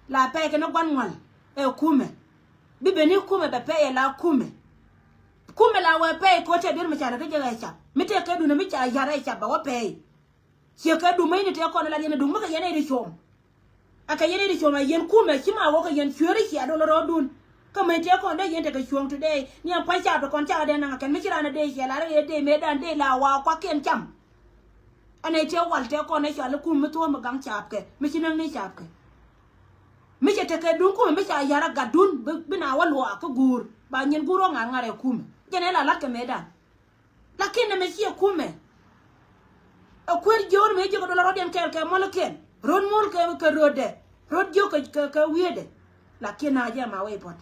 La pɛy kɛ ni gua̱n ŋual ɛ kumɛ. Bi ben ni kumɛ bɛ pɛy ɛ la kumɛ. Kumɛ la wee pɛy ko̱ tɛk duel mi ca lɛ kä jɛ ɛ cap mi tɛk kɛ dun mi ca ya̱r ɛ cap bɛ wä pɛy. Ciɛ kɛ dum mäcni tëë kɔn ɛ la yɛn ɛ duŋ mi kɛ yɛn ɛ ri cuɔ̱ɔ̱ŋ. Ɛ kɛ yɛn ɛ ri cuɔ̱ɔ̱ŋ ɛ yɛn kumɛ ci ma wä kɛ yɛn cueeri cia dolä rɔɔdun. Kä mäc tëë kɔn dee yɛn tekɛ cuɔ̱ɔ̱ŋ today ni ɛn pua̱ny cap ti kɔn cakɛ dee naŋ ɛ kɛn mi ci raan ɛ dee ciɛ la rɛ yɛ dee mëë dan dee la wa kuakiɛn cam. Ɛn ɛ tëë wal tëë kɔn ɛ cɔal i̱ kum mi thuɔ̱ɔ̱m mi gaŋ caapkɛ mi ci näk ni caapkɛ. Mi cɛ tekɛ duŋ kumɛ mi ca ya̱r a gatdun bi, bi na wä luaak kä guur ba nyin guur wä ŋa̱r ŋa̱r ɛ kumɛ. Jɛn ɛ la la̱t kɛ mëëdan. Lakin nɛmɛ ciɛ kumɛ. Ɛ kuer jiöör mëë jiök ɛ dol a rɔ̱diɛn kɛɛl kɛ mɔlkiɛn röt muɔl kɛ, kɛ rötdɛ röt jiök kɛ, kɛ, kɛ wi̱i̱dɛ. Lakin na jɛ ma wee puɔ̱t.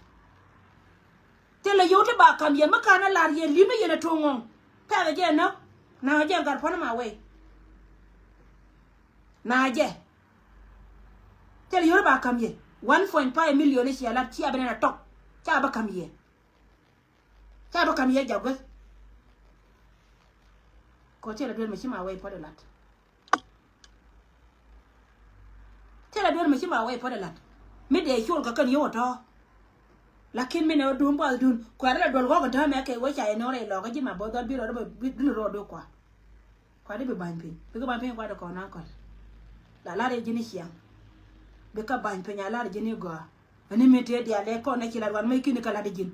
Thilɛ yio̱w ti ba ka̱m yɛ mi ka̱n a lar yɛ li̱m ni yɛn a to̱ŋ ŋɔ̱ŋ. Pɛ̈th a jɛ näk. Na jɛ gat puɔ̱n ma wee. Na jɛ. Thilɛ yio̱w ti ba ka̱m yɛ. One point five million ni cia lat cia bi nɛn a tɔk. Ca bi ka̱m yɛ. Ca bi ka̱m yɛ jak gueth. Kɔ thilɛ duel mi ci ma wee puɔ̱t a lat. Thilɛ duel mi ci ma wee puɔ̱t a lat. Mi dee col kɛ kɛn yio̱w a tɔ̱. Lakin mi nɛ wä duun buath duun kuɛ̈rɛ la duɔl ɣɔk a täämɛ kɛ wä ca yɛ nɔrɛ ilɔkä ji̱ ma bo̱th dhɔl bi rɔɔdɛ bi dul rɔɔdu kua. Kua di bi ba̱ny piny bikɛ ba̱ny piny kua di kɔn a kɔl. La lar yɛ ji̱n i̱ ciaŋ. Bikɛ ba̱ny piny a lar yɛ ji̱n i̱ gɔaa. Ani mi tëë diaal ɛ kɔn ɛ ci lat wan mec kini kɛ lat ji̱n.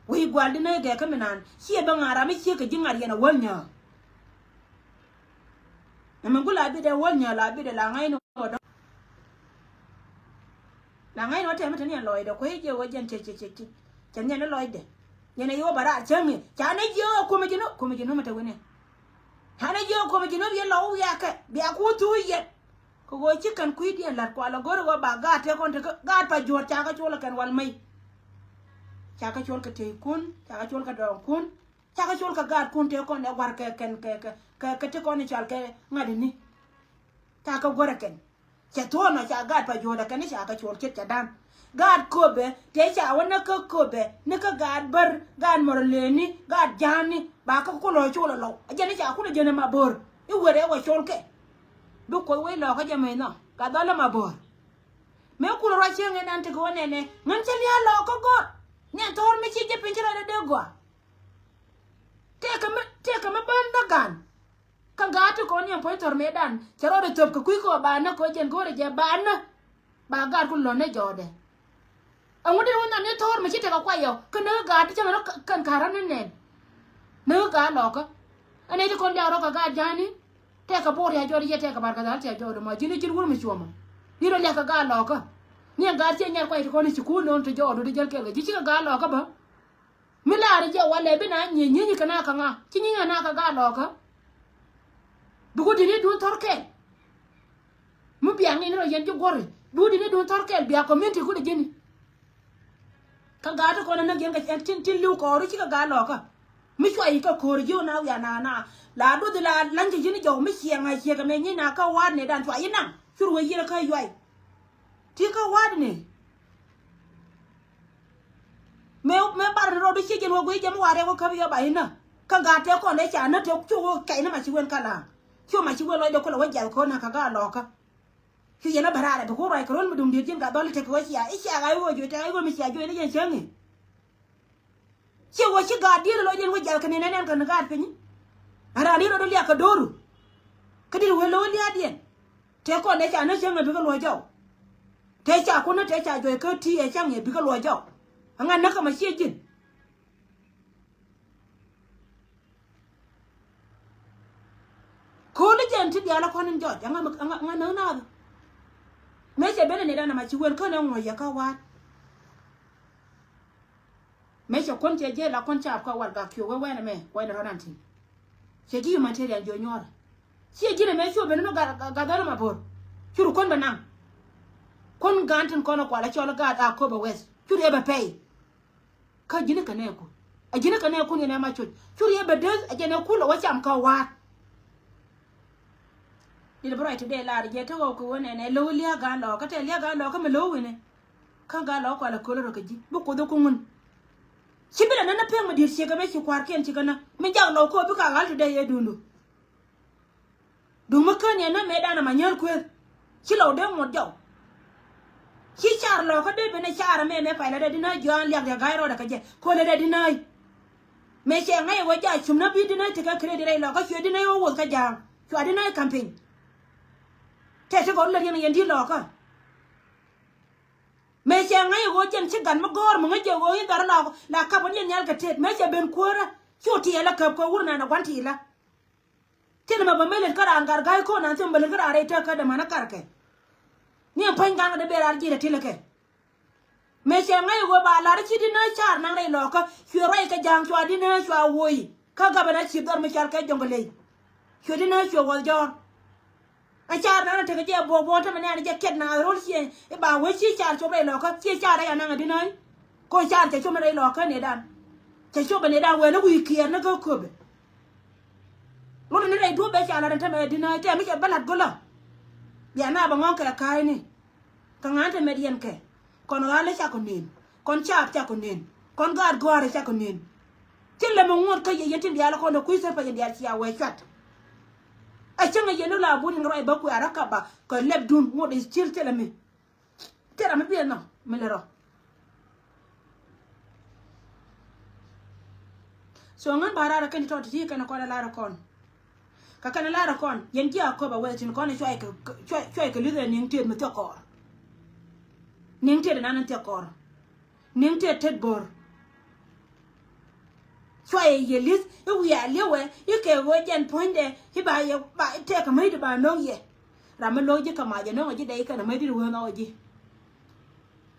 Wi̱i̱ gua̱l di nɛy gɛɛkä mi naan ciɛ bä ŋa̱r ram mi ciek kɛ ji̱ ŋa̱r yɛn a wäl nyääk. Nɛ mi gul a bit ɛ wäl nyääk la bit ɛ la ŋa̱c ni ɣöö dɔ̱ŋ. La ŋa̱c ni ɣöö tɛm mi te ni ɛn lɔcdɛ kuec jɛ ɣöö jɛn cɛ cɛ cɛ cɛ cɛ ni ɛn lɔcdɛ. Yɛn ɛ yio̱w bä raar cäŋ i̱ ca nɛ jiök ɛ kuɔmɛ ji̱n ɣöö kuɔmɛ ji̱n ɣöö mi te wi̱ni. Ca nɛ jiök ɛ kuɔmɛ ji̱n ɣöö bi yɛn lɔk wiakɛ bia kuth thuuc yɛn. Kɛ ɣöö ci kɛn kui̱diɛn la̱t kua lɛ go̱r ɣöö ba gaat tëë kɔn tekä gaat pa juɔ̱ɔ̱r ca kɛ col ɛ kɛn wal mec. Ca kɛ col kɛ tëëkun ca kɛ col kɛ dɔɔŋkun. Ca kɛ col kɛ gaatkun tëë kɔn ɛ gua̱r kɛ kɛn kɛ kɛ kɛ ti kɔn i̱ cɔal kɛ ŋa̱t ini. Ca kɛ guäär ɛ kɛn. Cɛ thuɔ̱ɔ̱n ɔ ca gaat pa juɔ̱ɔ̱r ɛ kɛn i̱ ca kɛ col ce̱tkɛ dan. Gaat köpɛ tëë ca wä näk kä köpɛ ni kä gaat bär gaat mɔr lëëni gaat ja̱a̱ni ba kä kulɔ col ɛ lɔw ɛ jɛn i̱ ca kulɛ jɛn ɛ ma bo̱r. I̱ wër ɛ wä col kɛ. Bi kuoth wec lɔɔkä jɛ mec nhɔk ka dhɔl ɛ ma bo̱r. Mëë kulɛ ruac cieŋ in an tekɛ wä nɛnɛ ŋän cä lia̱a̱ lɔɔkä go̱r. Niɛn thɔɔr mi ci jɛ piny ci rɔɔdɛ dee gɔaa. Tëëkɛ mi tëëkɛ mi bän dä gan. Kä gaat ti kɔn niɛn puɔ̱ny thɔr mëëdan cɛ rɔɔdɛ thöp kɛ kui̱ kɛ wä ba nä kɛ wä jɛn go̱rɛ jɛ ba nä. Ba gaat ku lɔ̱n nä jɔɔdɛ. Ɛŋu dit wä nhan ni thɔɔr mi ci tekɛ kuay yɔ kä näk gaat ti cäŋ rɔ kɛn ka̱r rɔ ni nɛn. Näk gaat lɔɔkä. Ɛn ɛ ti kɔn diaak rɔ kɛ gaat ja̱a̱ni. Tɛkɛ bo̱o̱r ya jɔɔd yɛ tɛkɛ bar kɛ dhal tɛk jɔɔd ma ji̱n ji̱n wur mi cuɔmɔ. Ni rɔ liak kɛ gaat lɔɔkä. Ni ɛn gaat ciɛ nyɛr kuay ti kɔn i̱ ci kuun nöön ti jɔɔd wä di jäl kɛl kɛ ji̱ cikɛ gaat lɔɔkä bä. Mi laari jɛ walɛ bi na nyieny nyieny kɛ na kɛ ŋa ci nyieny kɛ na kɛ gaat lɔɔkä. Bi ku dini duun thɔr kɛl. Mi biaŋ in rɔ yɛn ji̱ guɔ̱ri bi ku dini duun thɔr kɛl bia community ku di ji̱ni. Kä gaat ti kɔn a näk yɛn kɛ tin tin li̱w kɔɔri cikɛ gaat lɔɔkä. Mi cua yic kä ko̱o̱ri ji̱ wä na wiaa na na la duɔth la la̱ny kɛ ji̱ni jɔw mi ciɛŋ a ciek ɛmɛ nyiec na kä wa̱a̱t ni dan cua yi̱ naŋ cur wee yier kä yuay. Ti kä wa̱a̱t ni. Mëë mëë bar ni rɔɔdu ciec jɛn wä guic jɛ mi wa̱a̱ rɛk wä käp yɔ ba inä. Kä gaat tëë kɔn dee ca nä tëë cu wä kɛc ni ma ci wen kä la̱a̱ŋ. Cu ma ci wen lɔcdɛ kulɛ wä jiath ko̱n na kä gaat lɔɔkä. Cu yɛn a bɛ raarɛ bi ku ruac kɛ run mi duŋ diet ji̱n ka dhɔl i̱ tek kɛ wä cia i̱ cia ɣa̱c wä juɔc tek ɣa̱c wä mi cia juɔc ni jɛn cäŋ i̱. Ci wä ci gaat diet lɔ jɛn wä jal kɛ ni nɛn ɛn kɛ ni gaat piny. A raan diet rɔ dɔ liak kɛ do̱ru. Kä diet wä lo̱ lia̱a̱ diɛn. Tëë kɔn dee ca näk cäŋ ɛ bikɛ luɔ̱c jɔw. Tëë ca kun näk tëë ca juɔc kä ti ɛ cäŋ ɛ bikɛ luɔ̱c jɔw. Ɛŋa näk kɛ ma ciɛ ji̱n. Ko̱li jɛn ti diaal a kɔn in jɔc aŋa aŋa näk naath. Mëë cɛ ben in idan ama ci wen kän in ŋuɔ̱c yɛ kä wa̱a̱t. Mëë cɛ kuɔn cɛ jɛ la kuɔn caap kä wal gak kiök wee wɛn ɛmɛ wɛn rɔn an ti. Cɛ ji̱ humanitarian jiɔ nyuɔ̱ɔ̱rä. Ciɛ ji̱n ɛmɛ cu ben in gat gat dhɔl in ma bo̱r. Cur kuɔn bɛ naŋ. Kuɔn gaan tin kɔn ɛ kual ɛ cɔl ɛ gaat a köp ɛ wɛth cur yɛ bɛ pɛy. Kä ji̱n kɛ nɛɛkun ɛ ji̱n kɛ nɛɛkun yɛn ɛ ma cuc cur yɛ bɛ deth ɛ jɛn ɛ kul ɛ wä cam kä wa̱a̱t. Dit bi ruac ti dee lar jɛ te ɣɔw kɛ wen ɛn ɛ lo̱w lia̱a̱ gaan lɔɔkä tɛ lia̱a̱ gaan lɔɔkä mi lo̱w wi̱nɛ. Kä gaan lɔɔkä kualɛ köl rɔ kɛ ji̱ bi kuoth ɛ kuŋun. Ci bi lɛ nän ɛ pek mi di̱i̱t ciekɛ mɛ ci kua̱rkiɛn cikɛ nä mi jak lɔɔkä bi ka ɣal ti dee yɛ duundu. Duŋ mi kän yɛn nä mëëdan ama nyäl kuëth. Ci lɔw dee ŋuɔt jɔw. Ci car lɔkä dee ben ɛ car ɛmɛ mɛ pay la dee di nääc jɔ̱a̱n liak riak ga̱a̱c rɔɔdɛ kɛ jɛ kuɔlɛ dee di nääc. Mëë cɛ ŋäc ɛ wä ja̱a̱c cum nä bi di nääc tekɛ credit rɛy lɔkä cuɛ di nääc wä wuɔth kä ja̱a̱ŋ cua di nääc campaign. Tɛ ti gɔr lät yɛn yɛn di lɔkä. Mëë cɛ ŋäc ɛ ɣöö jɛn ci gat mi gɔ̱ɔ̱r mi ŋäc jɛ ɣöö in dhɔr la la kap ɣän yɛn nhial kɛ tet mëë cɛ ben kuäärä. Cu tiɛɛl ɛ käp kɛ wur nɛn ɛ gua̱n ti̱i̱lä. Thilɛ mɛ bä mɛ lät kä raan gat ga̱a̱c ko̱n an thilɛ mɛ bä lät kä raan rɛy tëk kä däman ɛ karkɛ. Ni ɛn puɔ̱ny ga̱a̱n kä dee ber raan ji̱ rɛ tilɛ kɛ. Mëë cɛ ŋäc ɣöö ba lar i̱ ci di̱t nääc car naŋ rɛy lɔɔkä cuɛ ruac kɛ ja̱a̱ŋ cua di̱t nääc cua woc. Kä gabɛ na cip dhɔr mi cal kɛ jɔ̱ŋ kɛ ley. Cuɛ di̱t nääc cuɛ wuɔth jɔ̱ɔ̱r. Ɛ car naŋ rɛy tekɛ jɛ buɔk buɔk tämɛ nɛɛn jɛ kiɛt naŋ rol ciɛ i̱ ba wec ci car cop rɛy lɔɔkä ci car rɛy anaŋ ɛ di̱t nääc. Ko̱ car cɛ cop mi rɛy lɔɔkä nɛɛdan. Cɛ cop ɛ nɛɛdan wee ni wi̱i̱ kiɛɛr ni kä köpɛ. Ŋut ni rɛy duɔ̱p bɛ ca lat ɛn tämɛ ɛ di̱t nääc tɛm mi cɛ bä lat go̱lä. Bia na bɛ ŋɔ̱ŋ kɛ ka̱a̱cni. Kɛ ŋa̱n te mɛt yɛn kɛ kɔn ɣa̱l cakɔ nen kɔn caap cakɔ nen kɔn gaat gɔ̱a̱rɛ cakɔ nen. Tin lɛ mi ŋuɔ̱t kä yɛ yɛn tin diaal kɔn dee kui̱ thil pa yɛn diaal cia wee cuat. A cäŋ a yɛn ni la bun in ruac bä kuɛ a rä kaba kɛ lɛpdun ŋuɔ̱t is cil thilɛ mi. Thilɛ mi biɛ nhɔ mi lɛ rɔ. So ŋän ba raar kɛn ti tɔt ti kɛn kɔn a lar kɔn. Kä kɛn lar kɔn yɛn ji̱ a köp a wee tin kɔn cuay kɛ cuay kɛ li̱th ɛ niŋ tet mi thiɔk kɔɔr. Niŋ tet nan thiɔk kɔɔr. Niŋ tet tet bo̱r. Cuay yɛ li̱th i̱ wiaa li̱wɛ i̱ kɛ ɣöö jɛn puɔ̱nydɛ i̱ ba yɛ ba tɛk kɛ mäc di ba no̱ŋ yɛ. Ram mi lo̱k ji̱ kɛ mac ɛ no̱ŋ ɛ ji̱ dɛy kɛn ɛ mäc di wee nhɔk ɛ ji̱.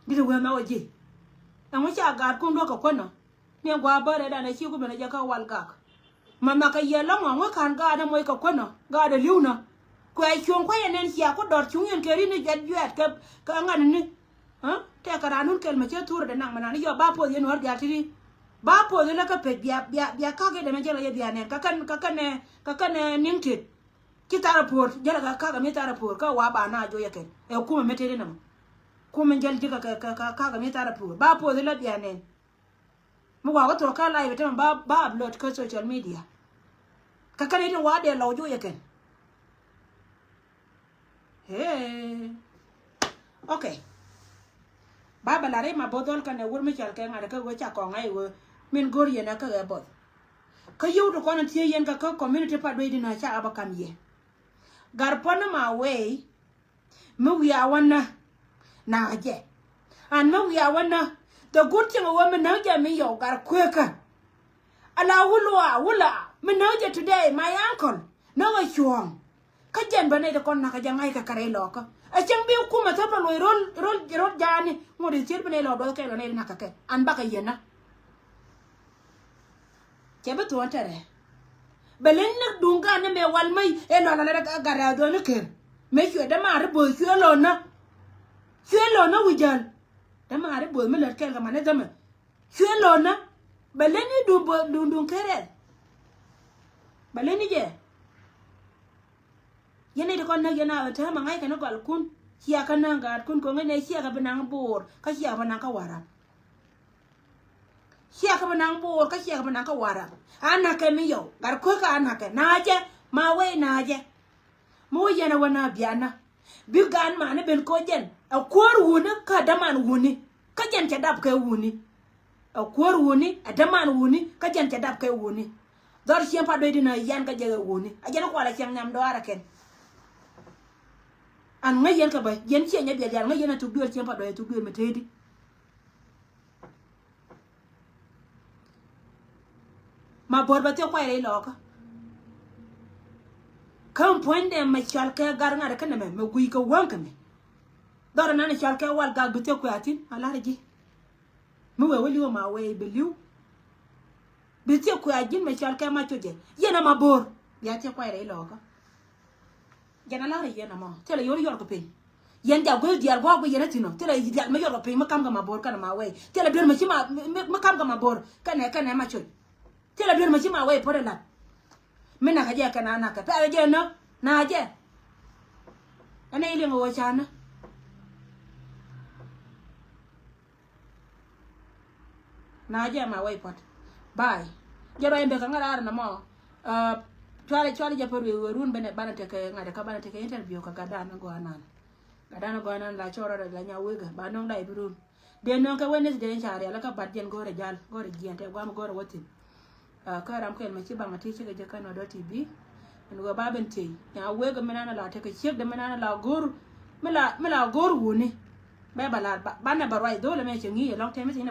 Di wee nhɔk ɛ ji̱. Ɛŋu ca gaatkun duɔ̱k kɛ kuänä. Ni gua bä rɛdan a ci ku ben a jɛ kä wal gak. Ma nhak a yɛ lɔŋ a ŋuä ka̱n gaat a moc kɛ kuänä gaat a li̱wnä. Kuɛ cuɔ̱ŋ kuay a nɛn cia ku dɔr cuŋ yɛn kɛ ri ni juɛt juɛt kɛ kɛ ŋa̱n ni. Tɛk kɛ ran nun kɛl mɛ cɛ thur dɛ naŋ mɛ nan ni yɔ ba puɔth yɛn wär dial ti ri. Ba puɔth yɛn lä kä pec bia bia bia kak yɛ dɛmɛ jɛ lɔ yɛ bia nɛn kä kɛn kä kɛn ɛ kä kɛn ɛ niŋ tet. Ci thar a puɔr jɛ lɛ kä kak a mi thar a puɔr kä wa ba na joc yɛ kɛn ɛ kumɛ mɛ tet inɛ mɔ. Kumɛ jɛl ji̱ kä kak a mi thar a puɔr ba puɔth yɛn lä bia nɛn. Mi wakä thuɔ̱k kä live tämɛ ba ba upload kä social media. Kä kɛn itin wa dee lɔw juɔyɛ kɛn. Hee. Okay. Ba bɛ lar i̱ ma bo̱th dhɔl kɛnɛ wur mi cɔal kɛ ŋa̱t kä ɣöö ca kɔŋ ŋa̱c ɣöö min go̱r yɛn ɛ kä ɣɛ bo̱th. Kä yio̱w ti kɔn in thiee yɛn kä kä community pa duecdi nɔ ca ɣä bä kam yɛ. Gar puɔ̱n ni ma wee. Mi wiaa wä nä. Na̱a̱ jɛ. An mi wiaa wä nä. The good thing wä mi näk jɛ mi yɔw gar kuekä. Ala wula wula mi näk jɛ today my uncle. Näk a cuɔ̱ɔ̱ŋ. Kä jɛn bä nɛy ti kɔn nakä jɛ ŋa̱ckɛ kɛ rɛy lɔkä. A cäŋ bi kumɛ thäp lɔ loc rol rol rol ja̱a̱ni ŋot i̱ thiet bi nɛy lɔ duɔth kɛl ɔ nɛy ti nakä kɛ an bakɛ yɛn nä. Cɛ bi thuɔ̱ɔ̱n tɛrɛ. Bɛ leny ni duŋ gan ni mɛ wal mäc ɛ lɔl alɛ gat ɛ dhuɔ̱ni ker. Mɛ cuɛ dämaari bo̱o̱th cuɛ lɔnä. Cuɛ lɔnä wi̱c jäl. Dämaari bo̱o̱th mi lät kɛl kɛ man ni dhämɛ. Cuɛ lɔnä. Bɛ leny ni duŋ bo̱o̱th duŋ duŋ ker ɛ. Bɛ leny ni jɛ. Yɛn nɛy ti kɔn näk yɛn a ɣä täämɛ ŋa̱ckɛ ni gɔlkun. Ciakä näk gaatkun ko̱ŋ ɛn ɛ ciakä bi naŋ bo̱o̱r kä ciakä bi naŋ kä wa̱ra̱. Ciakä bi naŋ bo̱o̱r kä ciakä bi naŋ kä wa̱ra̱. A na̱kɛ mi yɔw gat kuekä a na̱kɛ na̱a̱cɛ ma wee na̱a̱cɛ. Mi wee yɛn a wä na̱a̱ bianä. Bi gaan mani ben koc jɛn a kuäär wuni kä a däman wuni. Kä jɛn cɛ dap kɛ wuni. A kuäär wuni a däman wuni kä jɛn cɛ dap kɛ wuni. Dhɔr cieŋ pa duecdi na yan kä jɛ kɛ wuni a jɛn kual a cieŋ nyam dɔaar a kɛn. An ŋäc yɛn kɛ bä yɛn ciɛ nyɛ biɛl yan ŋäc yɛn a thuk duëël cieŋ pa duec a thuk duëël mi tëëdi. Ma buɔ̱r bɛ thiɛ kuay rɛy lɔɔkä. Kä puɔ̱nydɛ mɛ cɔal kɛ gar ŋa̱t kä nɛmɛ mɛ guiy kɛ wäŋ kɛ mɛ. Dhɔr nan cɔal kɛ wal gak bi thiɛ kuay a thi̱n a lar ji̱. Mi wee wä li̱w ma wee bi li̱w. Bi thiɛ kuay a ji̱n mɛ cɔal kɛ ma cocɛ yɛn a ma bo̱r. Bia thiɛ kuay rɛy lɔɔkä. Jɛn a lar yɛn a mɔ thilɛ yɔr yɔr kɛ piny. Yɛn ja gueth diaal gua̱a̱k bi yɛn a thi̱n ɔ thilɛ diaal mi yɔr kɛ piny mi kam kɛ ma bo̱r kɛn ma wee thilɛ duer mi ci ma mi kam kɛ ma bo̱r kɛnɛ kɛnɛ ma coc. Thilɛ duer mi ci ma wee puɔt ɛ lat. Mi nakä jɛ kɛn a nakä pɛl jɛ nä na jɛ. Ɛn a iliŋ ɣöö ca nä. Na jɛ ma wai puɔt. Bai. Jɛ ruac in bek kɛ ŋäraar nɔmɔ. Cuali cuali jɛ pär wi̱i̱ wi̱i̱ run benɛ banɛ tekɛ ŋa̱t kä banɛ tekɛ interview kɛ gatdan gɔaa nan. Gatdan gɔaa nan la cɔrɔ rɛ la nya wegä ba no̱ŋ la ibi run. Dee no̱ŋ kɛ Wednesday in ca rial kä bat jɛn go̱rɛ jal go̱rɛ jiɛn tɛ guam go̱rɛ wä thi̱n. Kä ram kɛl mɛ ci baŋ a ti cikɛ jɛ kä nɔdɔ ti bi. Min wä ba ben thiey nya wek mi nan la tekɛ ciek de mi nan la go̱r. Mi la mi la go̱r wuni. Bɛ ba la ba nɛ ba ruac dho̱l mɛ cɛ ŋi̱i̱c ɛlɔŋ tɛmɛ thi̱n.